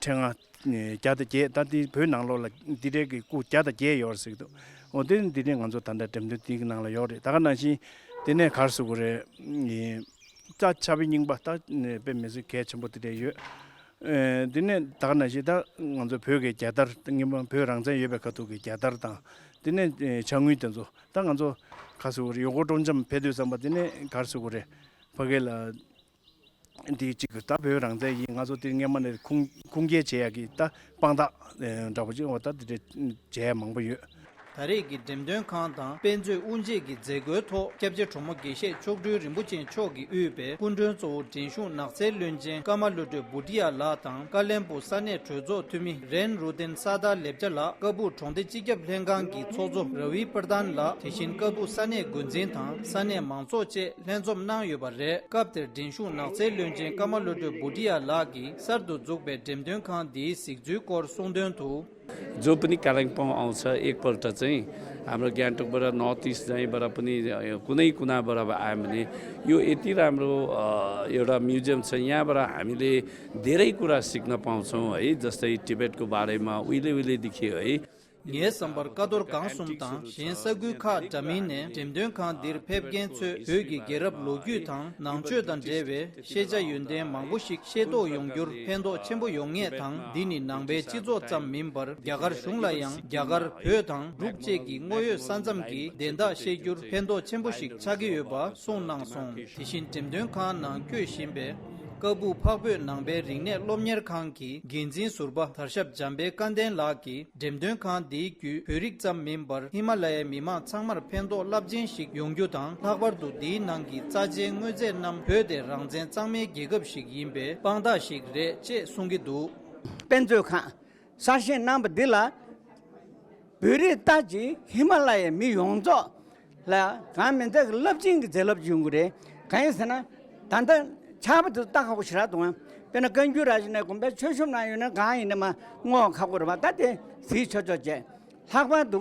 ཕྲེང་བ་ཨེ་བརྒྱ་དང་བརྒྱད། ད་འདི་བོད་ནང་ལོགས་ལ་འདི་འདྲའི་གི་སྐུ་བརྒྱ་དང་བརྒྱད་ཡོད་རེད་ཟེར་གི་འདུག། འོ་དེ་འདི་ནས་ང་ཚོ་ད་ལྟ་འགྲེམས་སྟོན་འདི་གི་ནང་ལ་ཡོད་རེད། ད་ག་ནང་བཞིན་དེ་ནས་ག་རེ་ཟེར་དགོས་རེད། ཨེ་ད་ཆབ་བི་རྙིང་པ་ད་དཔེ་མི་སྲིད་གལ་ཆེན་པོ་དེ་འདྲ་ཡོད། ཨེ་དེ་ནས་ད་ག་ནང་བཞིན་ད་ང་ཚོ་བོད་ཀྱི་རྒྱལ་དར། སྔོན་མ་བོད་རང་བཙན་ཡོད་པའི་ཁ་ཐུག་གི་རྒྱལ་དར་དང་། དེ་ནས་ཨེ་ཕྱག་དངུལ་དེ་ཚོ་ད་ང་ཚོ་ག་རེ་ཟེར་དགོས་རེད། ཡུལ་སྐོར་སྤྲོ་འཆམ་ཕེབས་དུས་ཙམ་པ་དེ་ནས་ག་རེ་ཟེར་དགོས་རེད། ཕ་གི་ལ་འདི་གཅིག་གི་ད་བོད་རང་བཙན་ཡིན། ང་ཚོ་དེ་སྔོན་མ་ནས་ཁུངས་ཁུངས་སྐྱེལ་བྱེད་ཡག་གི་ད་དཔང་རྟགས་ཨེ་འདྲ་པོ་ཅིག་འོ་ད་དེ་འདྲ་བྱེད་ཡག་མང་པོ་ཡོད། ད་རེས་ཀྱི་འགྲེམས་སྟོན་ཁང་དང་དཔེ་མཛོད་དབུ་འབྱེད་ཀྱི་མཛད་སྒོའི་ཐོག་སྐྱབས་རྗེ་གྲོགས་མོ་དགེ་བཤེས་མཆོག་སྤྲུལ་རིན་པོ་ཆེ་མཆོག་གིས་དབུས་པའི་སྐུ་མགྲོན་གཙོ་བོ་འགྲན་ཞུགས་ནགས་ཚལ་བློན་ཆེན་ཀརྨ་བློ་གྲོས་བྷུ་ཏི་ཡ་ལགས་དང་། ཀ་ལན་སྦུག་ས་གནས་གྲོས་ཚོགས་འཐུས་མི་རེན་རུ་ཏན་ས་དར་ལེབ་ཅ་ལགས། ཀ་སྦུག་གྲོང་སྡེ་སྤྱི་ཁྱབ་ལྷན་ཁང་གི་ཚོགས་གཙོ་ར་བི་པར་དཱན་ལགས། དེ་བཞིན་ཀ་སྦུག་ས་གནས་འགོ་འཛིན་དང་ས་གནས་མང་ཚོགས་བཅས་ལྷན་འཛོམས་གནང་ཡོད་པ་རེད། སྐབས་དེར་འགྲན་ཞུགས་ནགས་ཚལ་བློན་ཆེན་ཀརྨ་བློ་གྲོས་བྷུ་ཏི་ཡ་ལགས་ཀྱིས་གསར་དུ་འཛུགས་པའི་འགྲེམས་སྟོན་ཁང་འདིའི་གཟིགས་ཚུལ་སྐོར་གསུངས་དོན་དུ། जो पनि कालिम्पोङ आउँछ, एकपल्ट चाहिँ हाम्रो गान्तोकबाट, north east जहीँबाट पनि, अ, कुनै कुनाबाट अब आयो भने यो यति राम्रो, अ, एउटा म्युजियम छ। यहाँबाट हामीले धेरै कुरा सिक्न पाउँछौँ है। जस्तै टिबेटको बारेमा उहिले उहिलेदेखि है। ངའི་བསམ་པར་ཀ་རྡོར་སྒང་གསུམ་དང་གཞན་ས་ཁུལ་ཁག་འདྲ་མིན་ནས་འགྲེམས་སྟོན་ཁང་འདིར་ཕེབས་མཁན་ཚོས་བོད་ཀྱི་རྒྱལ་རབས་ལོ་རྒྱུས་དང་ནང་ཆོས་དང་འབྲེལ་བའི་ཤེས་བྱ་ཡོན་ཏན་མང་པོ་ཞིག་ཤེས་རྟོགས་ཡོང་རྒྱུར་ཕན་ཐོགས་ཆེན་པོ་ཡོང་ངེས་དང་། འདི་ནི་ནང་པའི་སྤྱི་ཚོགས་ཙམ་མིན་པར་རྒྱ་གར་གཞུང་ལ་ཡང་རྒྱ་གར་བོད་དང་འབྲུག་བཅས་ཀྱི་དངོས་ཡོད་ས་མཚམས་ཀྱི་བདེན་རྟགས་ཤེས་རྒྱུར་ཕན་ཐོགས་ཆེན་པོ་ཞིག་ཆགས་ཀྱི་ཡོད་པ་གསུངས་གནང་སོང་། དེ་བཞིན་འགྲེམས་སྟོན་ཁང་ནང་བསྐྱོད་བཞིན་པའི་ ཀ་སྦུག་འཕགས་བོད་ནང་པའི་རིག་གནས་སློབ་གཉེར་ཁང་གི་འགན་འཛིན་ཟུར་པ་དར་ཞབས་འཇམ་དཔལ་སྐལ་ལྡན་ལགས་ཀྱིས། འགྲེམས་སྟོན་ཁང་འདིའི་བརྒྱུད་བོད་རིགས་ཙམ་མིན་པར་ཧི་མ་ལ་ཡའི་མི་མང་ཚང་མར་ཕན་ཐོགས་རླབས་ཆེན་ཞིག་ཡོང་རྒྱུ་དང་། ལྷག་པར་དུ་འདིའི་ནང་གི་རྩ་ཆེའི་དངོས་རྫས་རྣམས་བོད་དེ་རང་བཙན་གཙང་མའི་རྒྱལ་ཁབ་ཞིག་ཡིན་པའི་དཔང་རྟགས་ཤིག་རེད་ཅེས་གསུང་གི་འདུག། དཔེ་མཛོད་ཁང་གསར་བཞེངས་གནང་པ་འདི་ལ། བོད་རིགས་ལྟ་ཅི་ཧི་མ་ལ་ཡའི་མི་ཡོངས་རྫོགས་ལ་གང་མིན་ཚད་ཀྱི་རླབས་ཆེན་གྱི་མཛད་རླབས་ཡོང་གི་རེད། གང་ཡིན་ཟེར་ན། ད་ལྟ་ཆར་པ་དེ་ཚོ་ལྟ་ཁག་པོ་ཞེ་དྲག་འདུག་ཨང་། དཔེར་ན་བཀའ་འགྱུར་ར་ཞིག་ནས་དགོན་པའི་མཆོད་གཤོམ་ནང་ཡོད་ན་གང་ཡིན་ན་མ་བསྔོ་ཁག་པོ་རེད་པ། ད་དེ་གཟིགས་ཆོག་ཆོག་བྱས། ལྷག་པར་དུ་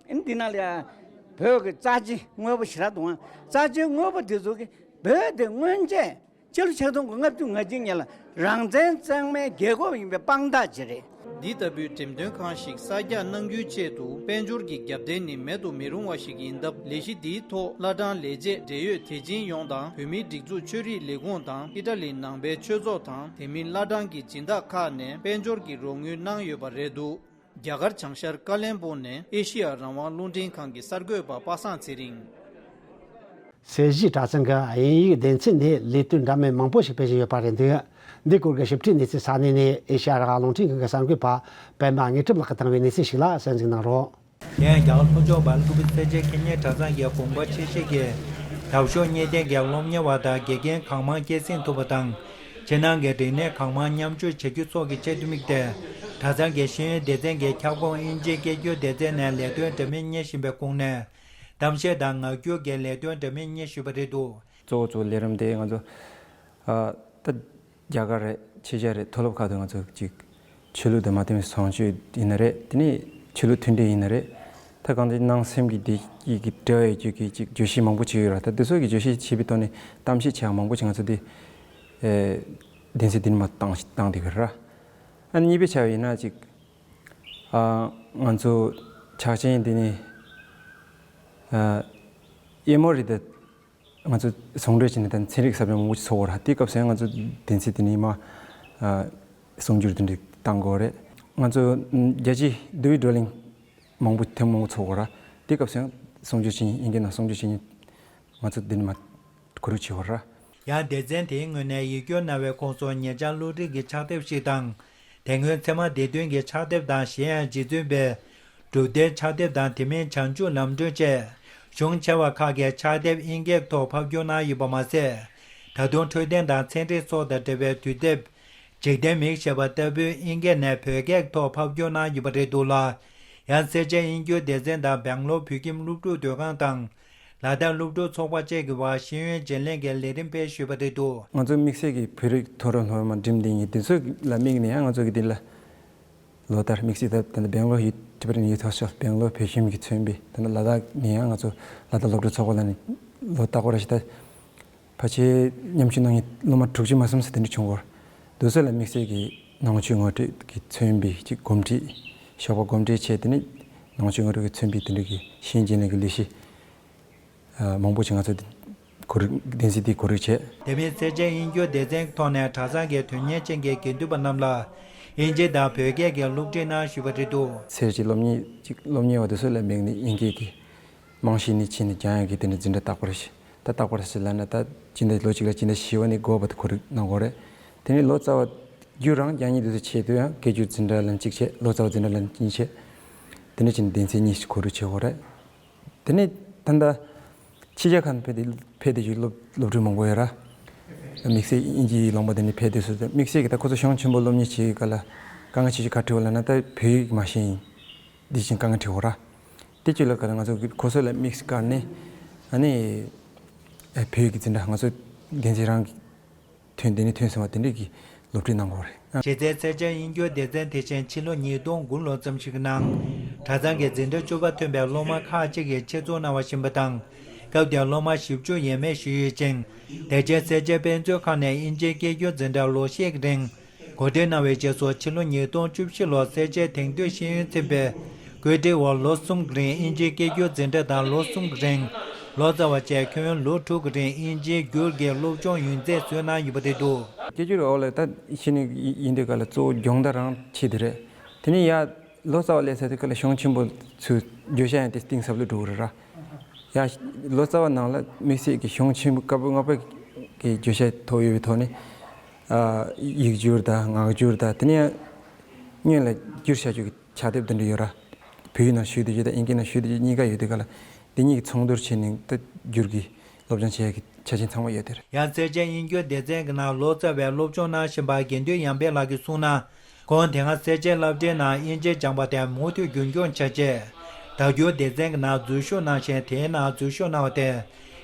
ཨིན་འདི་ན་ལ་ཡ་བོད་ཀྱི་རྩ་ཆེ་དངོས་པོ་ཞེ་དྲག་འདུག་ཨང་། རྩ་ཆེ་དངོས་པོ་དེ་ཚོ་གི་བོད་དེ་སྔོན་ཆད་སྤྱི་ལོ་ཆིག་སྟོང་དགུ་བརྒྱ་ལྔ་བཅུ་ང་གཅིག་ཉིན་ལ་རང་བཙན་གཙང་མའི་རྒྱལ་ཁབ་ཡིན་པའི་དཔང་རྟགས་ཅིག་རེད། འདི་ལྟ་བུའི་འགྲེམས་སྟོན་ཁང་ཞིག་གསར་རྒྱག་གནང་རྒྱུའི་ཆེད་དུ་དཔལ་འབྱོར་གྱི་རྒྱབ་རྟེན་ནི་མེད་དུ་མི་རུང་བ་ཞིག་ཡིན་སྟབས། ལས་གཞི་འདིའི་ཐོག་བླ་བྲང་ལས་བྱེད་འབྲེལ་ཡོད་དེ་ཅིན་ཡོང་དང་། བོད་མིའི་སྒྲིག་འཛུགས་ཆོས་རིག་ལས་ཁུངས་དང་། ཨི་ཊ་ལི་ནང་པའི་ཆོས་ཚོགས་དང་། དེ་མིན་བླ་བྲང་གི་སྦྱིན་བདག་ཁག་ནས་དཔལ་འབྱོར་གྱི་རོགས་དངུལ་གནང་ཡོད་པ་རེད་འདུག། རྒྱ་གར་བྱང་ཤར་ཀ་ལན་སྦུག་ནས་ཨེ་ཤི་ཡ་རང་དབང་རླུང་འཕྲིན་ཁང་གི་གསར་འགོད་པ་པ་སངས་ཚེ་རིང་། གསེར་བཞི་གྲྭ་ཚང་གི་དབྱིན་ཡིག་སྡེ་ཚན་ནས་ལས་དོན་འདྲ་མིན་མང་པོ་ཞིག་སྤེལ་བཞིན་ཡོད་པ་རེད་འདུག། འདི་སྐོར་གྱི་ཞིབ་ཕྲའི་གནས་ཚུལ་ས་གནས་ནས་ཨེ་ཤ་ཡ་རང་དབང་རླུང་འཕྲིན་ཁང་གི་གསར་འགོད་པ་པད་མ་དངོས་གྲུབ་ལགས་ཀྱིས་བཏང་བའི་གནས་ཚུལ་ཞིག་ལ་གསན་གཟིགས་གནང་རོགས། དེ་ཡང་རྒྱ་གར་ལྷོ་ཕྱོགས་སྦེལ་ཀོབ་སེར་བྱེས་ཁེ་ཉེ་གྲྭ་ཚང་གི་དགོངས་པ་ཆེ་བཞེས་ཀྱིས་དག་ཤོས་གཉིས་ལྡན་གྱི་སློབ་གཉེར་བ་དང་དགེ་རྒན་གང་མང་སྐྱེད་སྲིང་ཐུབ་པ་དང་། ཕྱི་ནང་གི་རིག་གནས་གང་མང་མཉམ་སྤྱོད་བྱ་རྒྱུ་སོགས་ཀྱི་ཆེད་དུ་དམིགས་ཏེ། གྲྭ་ཚང་གི་ཤེས་ཡོན་སྡེ་ཚན་གྱི་ཁྱབ་ཁོངས་དབྱིན་ཇིའི་སྐད་སྒྱུར་སྡེ་ཚན་ནས་ལས་དོན་འདྲ་མིན་གཉེར་བཞིན་པའི་ཁོངས་ནས། གཏམ་བཤད་དང་ངག་སྒྱུར་གྱི་ལས་དོན་འདྲ་མིན་གཉེར་བཞིན་པ་རེད་འདུག། གཙོ་བོ་གཙོ་བོ་ལས་རིམ་དེ་ང་ཚོ་ཨ་ད་རྒྱ་གར་རེད། ཕྱི་རྒྱལ་རེད། མཐོ་སློབ་ཁག་ཏུ་ང་ཚོ་ཅིག་ཆོས་ལུགས་དང་མ་མཐུན་པའི་བཟང་སྤྱོད་ཡིན་ན་རེད། དེ་ནས་ཆོས་ལུགས་མཐུན་སྒྲིལ་ཡིན་ན་རེད། ད་གང་ཅི་ནང་སེམས་ཀྱི་བདེ་སྐྱིད་ཀྱི་འབྲེལ་བ་ཡོད་རྒྱུ་གི་ཅིག་བརྗོད་གཞི་མང་པོ་ཅིག་ཡོད་ར། ད་དེ་ཚོ་གི་བརྗོད་གཞི་བྱས་པའི་ཐོག་ནས་གཏམ་བཤད་བྱེད་ཡག་མང་པོ་ཅིག་ང་ཚོ་དེ་ཨེ་གདན་ས་འདི་ནས་མར་བཏང་བཏང་བསྡད་ཡོད་ར། ཨ་ནི་གཉིས་པའི་ཆ་ཡིན་ན་ཅིག་ཨ་ང་ཚོ་ཕྱག་ཆེན་འདི་ནས་ཨ་ཨེ་མོ་རི་ད་ང་ཚོ་ཟུང་འབྲེལ་བྱས་ནས་ད་ཚན་རིག་ཟབ་སྦྱོང་མང་པོ་ཞིག་ཚོགས་པ་ར། དེའི་སྐབས་སུ་ཡང་ང་ཚོ་བདེན་ཚིག་དེ་ནས་མ་ཨ་གསུང་སྒྱུར་དེ་འདྲ་བཏང་དགོས་རེད། ང་ཚོ་རྒྱལ་སྤྱིའི་བསྡུ་བའི་བགྲོ་གླེང་མང་པོ་ཐེངས་མང་པོ་ཚོགས་པ་ར། དེའི་སྐབས་སུ་ཡང་གསུང་སྒྱུར་བྱེད་མཁན་དབྱིན་སྐད་ནང་གསུང་སྒྱུར་བྱེད་མཁན་ང་ཚོ་དེ་ནས་མ་གོ་སྒྲིག་བྱེད་དགོས་ར། ཡང་སྡེ་ཚན་དེའི་ངོས་ནས་ཡིག་སྒྱུར་གནང་བའི་ཁོངས་སུ་ཉེ་ཆར་བསླུ་བྲིད་ཀྱི་ཕྱག་དེབ་ཞིག་དང་། དེ་སྔོན་ཚད་མ་སྡེ་བདུན་གྱི་ཕྱག་དེབ་དང་གཞན་ཡང་རྗེ་བཙུན་པའི་སྒྲུབ་སྡེའི་ཕྱག་དེབ་དང་དེ་མིན་བྱང་ཆུབ་ལམ་སྒྲོན་བཅས་གཞུང་ཆེ་བ་ཁག་གི་ཕྱག་དེབ་དབྱིན་སྐད་ཐོག་ཕབ་བསྒྱུར་གནང་ཡོད་པ་མ་ཟད། ད་དུང་འཕྲོད་བསྟེན་དང་ཚན་རིག་སོགས་དང་འབྲེལ་བའི་དུས་དེབ་འཇིག་རྟེན་མིག་ཞེས་པ་ལྟ་བུའི་དབྱིན་སྐད་ནས་བོད་སྐད་ཐོག་ཕབ་བསྒྱུར་གནང་ཡོད་པ་རེད་འདུག་ལ། ཡང་སེར་བྱེས་དབྱིན་སྒྱུར་སྡེ་ཚན་དང་སྦེང་ལོར་བོད་ཁྱིམ་སློབ་ཕྲུག་སྡོད་ཁང་དང་། ལ་དྭགས་སློབ་ཕྲུག་ཚོགས་པ་བཅས་ཀྱི་བར་ཤེས་ཡོན་བརྗེ་ལེན་གྱི་ལས་རིམ་སྤེལ་ཞུས་པ་རེད་འདུག། ང་ཚོ་དམིགས་བསལ་གྱི་བོད་རིགས་མཐོ་རིམ་སློབ་མ་འགྲིམ་བསྡད་མཁན་དེ་ཚོ་ལ་དམིགས་ནས་ཡང་ང་ཚོ་གི་འདི་ལ་ལོ་ལྟར་དམིགས་བསལ་ད་ད་ལྟ་སྦེང་ལོར་ཡུ་ཊི་པར་ཡུ་ཐོག་ཤོག་སྦེང་ལོར་བོད་ཁྱིམ་གྱིས་མཚོན་པའི་ད་ལྟ་ལ་དྭགས་ནས་ཡང་ང་ཚོ་ལ་དྭགས་སློབ་ཕྲུག་ཚོགས་པ་ལ་ནི་ལོ་ལྟ་སྐོར་ར་ཞིག་ད་ཕལ་ཆེར་མཉམ་ཞུགས་གནང་མཁན་སློབ་མ་དྲུག་ཅུ་མ་ཟིན་ཙམ་དེ་འདྲ་བྱུང་བར། དེ་ཚོ་ལ་དམིགས་བསལ་གྱི་ནང་ཆོས་ངོ་སྤྲོད་ཀྱིས་མཚོན་པའི་ཅིག་གོམས་འདྲིས། ཞོགས་པ་གོམས་འདྲིས་བྱས། དེ་ནས་ནང་ཆོས་ངོ་སྤྲོད་ཀྱིས་མཚོན་པའི་དེ་འདྲ་གི་ཤེས་ཡོན་བརྗེ་ལེན་གྱི་ལས་གཞི་མང་པོ་ཞིག་ང་ཚོ་གོ་སྒྲིག་གདན་སའི་དེ་གོ་སྒྲིག་བྱས། དེ་མིན་སེར་བྱེས་དབྱིན་སྒྱུར་སྡེ་ཚན་ཐོག་ནས་གྲྭ་ཚང་གི་དོན་གཉེར་ཅན་གྱི་དགེ་འདུན་པ་རྣམས་ལ་དབྱིན་ཇི་དང་བོད་སྐད་ཀྱི་སློབ་ཁྲིད་གནང་ཞུས་པ་རེད་འདུག། སེར་བྱེས་སློབ་གཉེར་ཅིག་སློབ་གཉེར་བ་དེ་ཚོ་ལ་དམིགས་ནས་དབྱིན་སྐད་ཀྱི་རྨང་གཞི་ནས་ཕྱི་ནས་སྦྱང་ཡག་གི་དེ་འདྲ་འཛིན་གྲྭ་རྟག་པར་ཞིག་ད་རྟག་པར་ཞིག་ལབ་ན་ད་སྤྱི་ཟླ་ལོ་གཅིག་ལ་སྤྱི་ཟླ་བཞི་པ་ནས་དགུ་པ་བར་དུ་གོ་སྒྲིག་གནང་དགོས་རེད། དེ་ནས་ལོ་ཙཱ་བ་བསྒྱུར་རང་རྒྱག་མཁན་དེ་ཚོ་ཆེད་དུ་ཡང་སྐད་སྒྱུར་འཛིན་གྲྭ་ལབ་གཅིག་བྱས། ལོ་ཙཱ་བ་འཛིན་གྲྭ་ལབ་གཉིས་བྱས། དེ་འདྲ་བྱས་ནས་སྡེ་ཚན་གཉིས་ཤིག་གོ་སྒྲིག་བྱེད་དགོས་རེད། དེ་ནས་ད་ལྟ་ཕྱི་རྒྱལ་ཁག་ནས་ཕེབས་ཏེ་ཕེབས་ཏེ་ཡོད་སློབ་སློབ་ཕྲུག་མང་པོ་ཡོད་ར། དམིགས་བསལ་དབྱིན་ཇིའི་ལུང་པ་དེ་ནས་ཕེབས་ཏེ་སོ་དམིགས་བསལ་གྱི་ད་ཁོ་ཚོ་གཞུང་ཆེན་པོ་སློབ་གཉེར་བྱེད་ཀྱི་སྐབས་ལ་དཀའ་ངལ་ཆེ་ཤོས་ག་རེ་འཕྲད་པ་ལབ་ན། ད་བོད་ཡིག་མ་ཤེས་ཡིན། འདི་བཞིན་དཀའ་ངལ་འཕྲད་ཡོད་ར། དེ་བཅས་ལ་ག་རེ་ང་ཚོ་གི་ཁོ་ཚོ་ལ་དམིགས་བཀར་ནས་ཨ་ནི་ཨེ་བོད་ཡིག་གི་འཛིན་གྲྭ་ང་ཚོ་འགན་འཛིན་རང་གི་ཐོན་དེ་ནས་ཐོན་སོང་བ་དེ་འདྲས་ཀྱི་སློབ་ཁྲིད་གནང་དགོས་རེད། གཞི་རྩའི་སེར་བྱེས་དབྱིན་སྒྱུར་སྡེ་ཚན་དེ་བཞིན་ཕྱི་ལོ་ཉིས་སྟོང་དགུ་ལོ་ཙམ་ཞིག་གི་ནང་གྲྭ་ཚང་གི་འཛིན་གྲྭ་བཅུ་པ་ཐོན་པའི་སློབ་མ་ཁག་ཅིག་གིས་ཆེད་འཛུགས་གནང་བ་ཡིན་པ་དང་། སྐབས་དེར་སློབ་མ་བཞི་བཅུ་ཡས་མས་ཤིག་ཡོད་ཅིང་། དེ་རྗེས་སེར་བྱེས་དཔེ་མཛོད་ཁང་ནས་དབྱིན་ཇིའི་སྐད་སྒྱུར་འཛིན་གྲྭ་ལོ་ཤས་ཀྱི་རིང་གོ་སྒྲིག་གནང་བའི་རྗེས་སུ་ཕྱི་ལོ་ཉིས་སྟོང་བཅུ་བཞི་ལོར་སེར་བྱེས་དེང་དུས་ཤེས་ཡོན་ཚན་པས་བཀོད་སྒྲིག་འོག་ལོ་གསུམ་གྱི་རིང་དབྱིན་ཇིའི་སྐད་སྒྱུར་འཛིན་གྲྭ་དང་། ལོ་གསུམ་གྱི་རིང་ལོ་ཙཱ་བ་བཅས་ཁྱོན་ལོ་དྲུག་གི་རིང་དབྱིན་ཇིའི་སྒྱུར་གྱི་སློབ་སྦྱོང་ཡུན་ཚད་བཟོས་གནང་ཡོད་པ་རེད་འདུག། སྐད་སྒྱུར་འོག་ལ་ད་ཤེས་ནི་ཡིན་དུས་ག་ལ་གཙོ་བོ་སྦྱོང་བརྡར་རང་བྱེད་དེ་རེད། དེ་ནས་ཡ་ལོ་ཙཱ་བ་སླེབས་ཚར་དུས་ག་ལ་གཞུང་ཆེན་པོ་ཚོའི་བརྗོད་བྱ་ཡང་དེ་གཏིང་ཟབ་ལ་འགྲོ་གི་རེད་ར། ཡ་ལོ་ཙཱ་བ་ནང་ལ་དམིགས་བསལ་གྱི་གཞུང་ཆེན་པོ་བཀའ་པོད་ལྔ་པ་གི་བརྗོད་བྱ་ཐོག་ཡོད་པའི་ཐོག་ནས། ཡིག་སྒྱུར་དང་ངག་སྒྱུར་དང་དེ་ནས་སྔོན་ལ་བསྒྱུར་བྱ་རྒྱུ་གི་ཕྱག་དེབ་དེ་འདྲ་ཡོད་ར། བོད་ཡིག་ནང་ཞུགས་བསྡད་རྒྱུ་དང་དབྱིན་སྐད་ནང་ཞུགས་བསྡད་རྒྱུ་གཉིས་ཀ་ཡོད་དུས་ག་ལ་འདི་གཉིས་ཀྱི་ཚོགས་འདུར་བྱས་ནས་ད་བསྒྱུར་གྱི་སློབ་སྦྱོང་བྱེད་ཡག་གི་ཆ་རྐྱེན་ཚང་མ་ཡོད་དེ་རེད། ཡང་སེར་བྱེས་དབྱིན་སྒྱུར་སྡེ་ཚན་གྱི་ནང་ལོ་ཙཱ་བའི་སློབ་སྦྱོང་གནང་བཞིན་པ་དགེ་འདུན་ཡར་འཕེལ་ལགས་ཀྱིས་གསུངས་ན། ཁོང་དེ་སྔ་སེར་བྱེས་སློབ་གྲྭའི་ནང་དབྱིན་ཇི་སྦྱངས་པ་དེ་མུ་མཐུད་རྒྱུན་འཁྱོངས་བྱ་ཆེད། བརྡ་བསྒྱུར་སྡེ་ཚན་གྱི་ནང་འཛུལ་ཞུགས་གནང་ཞིང་། དེའི་ནང་འཛུལ་ཞུགས་གནང་བ་དེས་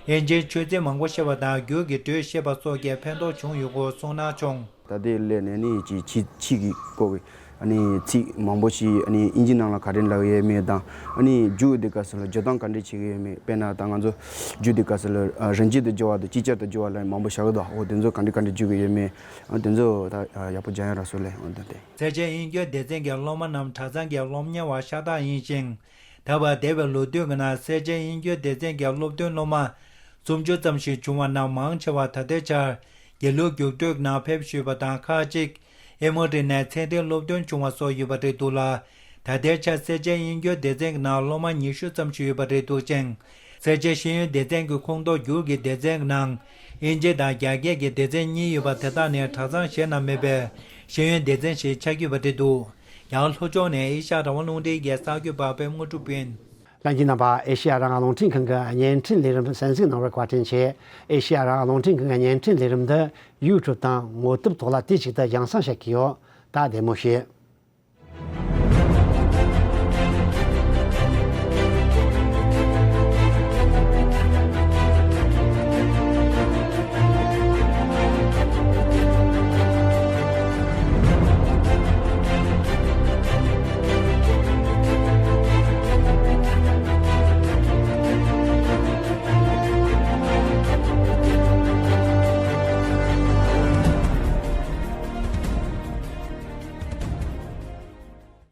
དབྱིན་ཇིའི་ཆོས་ཚིག་མང་པོ་ཤེས་པ་དང་། བསྒྱུར་གྱི་འགྲོས་ཤེས་པ་སོགས་ཀྱི་ཕན་ཐོགས་བྱུང་ཡོད་སྐོར་གསུངས་གནང་བྱུང་། ད་ལྟའི་སླད་ནས་ནི་ཅི་ཕྱི་ཕྱི་གི་སྐོར་གྱི་ཨ་ནི་ཚིག་མང་པོ་ཞིག་ཨ་ནི་དབྱིན་ཇི་ནང་ལ་ག་རེ་ལབ་ཡོད་མེད་དང་། ཨ་ནི་བསྒྱུར་དུས་སྐབས་སུ་ལ་སྦྱོར་སྟངས་ག་འདྲ་བྱེད་ཀྱི་ཡོད་མེད། དཔེར་ན་ད་ང་ཚོ་བསྒྱུར་དུས་སྐབས་སུ་ལ་ཨ་རང་འཇགས་སུ་སྦྱོར་བ་དང་ཅིག་ཅར་དུ་སྦྱོར་བ་ལ་མང་པོ་བཞག་གི་འདུག་འོ་དེ་ཚོ་ག་འདྲ་ག་འདྲ་བསྒྱུར་གྱི་ཡོད་མེད། ཨ་དེ་ཚོ་ད་ཡག་པོ་སྦྱང་ཡག་རག་སོང་ལེ། འོ་དེ་དེ། སེར་བྱེས་དབྱིན་སྒྱུར་སྡེ་ཚན་གྱི་སློབ་མ་རྣམས་གྲྭ་ཚང་གི་སློབ་གཉེར་བ་ཤ་སྟག་ཡིན་ཞིང་། ད་བར་འདས་པའི་ལོ་དུས་ཀྱི་ནང་སེར་བྱེས་དབྱིན་སྒྱུར་སྡེ་ཚན་གྱི་སློབ་ཐོན་སློབ་མ་སུམ་ཅུ་ཙམ་ཞིག་བྱུང་བ་རྣམས་མང་ཆེ་བ་ད་ལྟའི་ཆར་དགེ་ལུགས་རྒྱུགས་སྤྲོད་ནང་ཕེབས་བཞུགས་པ་དང་། ཁག་ཅིག་ཨེ་མོ་རི་ནས་ཚད་ལྡན་སློབ་ཐོན་བྱུང་བ་སོགས་ཡོད་པ་རེད་འདུག་ལ། ད་ལྟའི་ཆར་སེར་བྱེས་དབྱིན་སྒྱུར་སྡེ་ཚན་གྱི་ནང་སློབ་མ་ཉི་ཤུ་ཙམ་ཞིག་ཡོད་པ་རེད་འདུག་ཅིང་། སེར་བྱེས་ཤེས་ཡོན་སྡེ་ཚན་གྱི་ཁོངས་གཏོགས་བསྒྱུར་གྱི་སྡེ་ཚན་གྱི་ནང་དབྱིན་ཇི་དང་རྒྱ་སྐད་ཀྱི་སྡེ་ཚན་གཉིས་ཡོད་པ་དེ་དག་ནི་གྲྭ་ཚང་གཞན་ན་མེད་པའི་ཤེས་ཡོན་སྡེ་ཚན་ཞིག་ཆགས་ཀྱི་ཡོད་པ་རེད་འདུག་ཡང་ལྷོ་ཕྱོགས་ནས་ཨེ་ཤ་ཡ་རང་དབང་རླུང་འཕྲིན་གྱི་གསར་འགོད་པ་པད་དངོས་གྲུབ་ཡིན། ལྷན་རྒྱས་རྣམ་པ། ཨེ་ཤེ་ཡ་རང་དབང་རླུང་འཕྲིན་ཁང་གི་བརྙན་འཕྲིན་ལས་རིམ་གསན་གཟིགས་གནང་བར་བཀའ་དྲིན་ཆེ། ཨེ་ཤེ་ཡ་རང་དབང་རླུང་འཕྲིན་ཁང་གི་བརྙན་འཕྲིན་ལས་རིམ་འདི་ཡུ་ཊུབ་དང་ངོ་དེབ་ཐོག་ལ་དུས་གཅིག་ཏུ་རྒྱང་སྲིང་བྱེད་ཀྱི་ཡོད། ད་བདེ་མོ་བྱོས།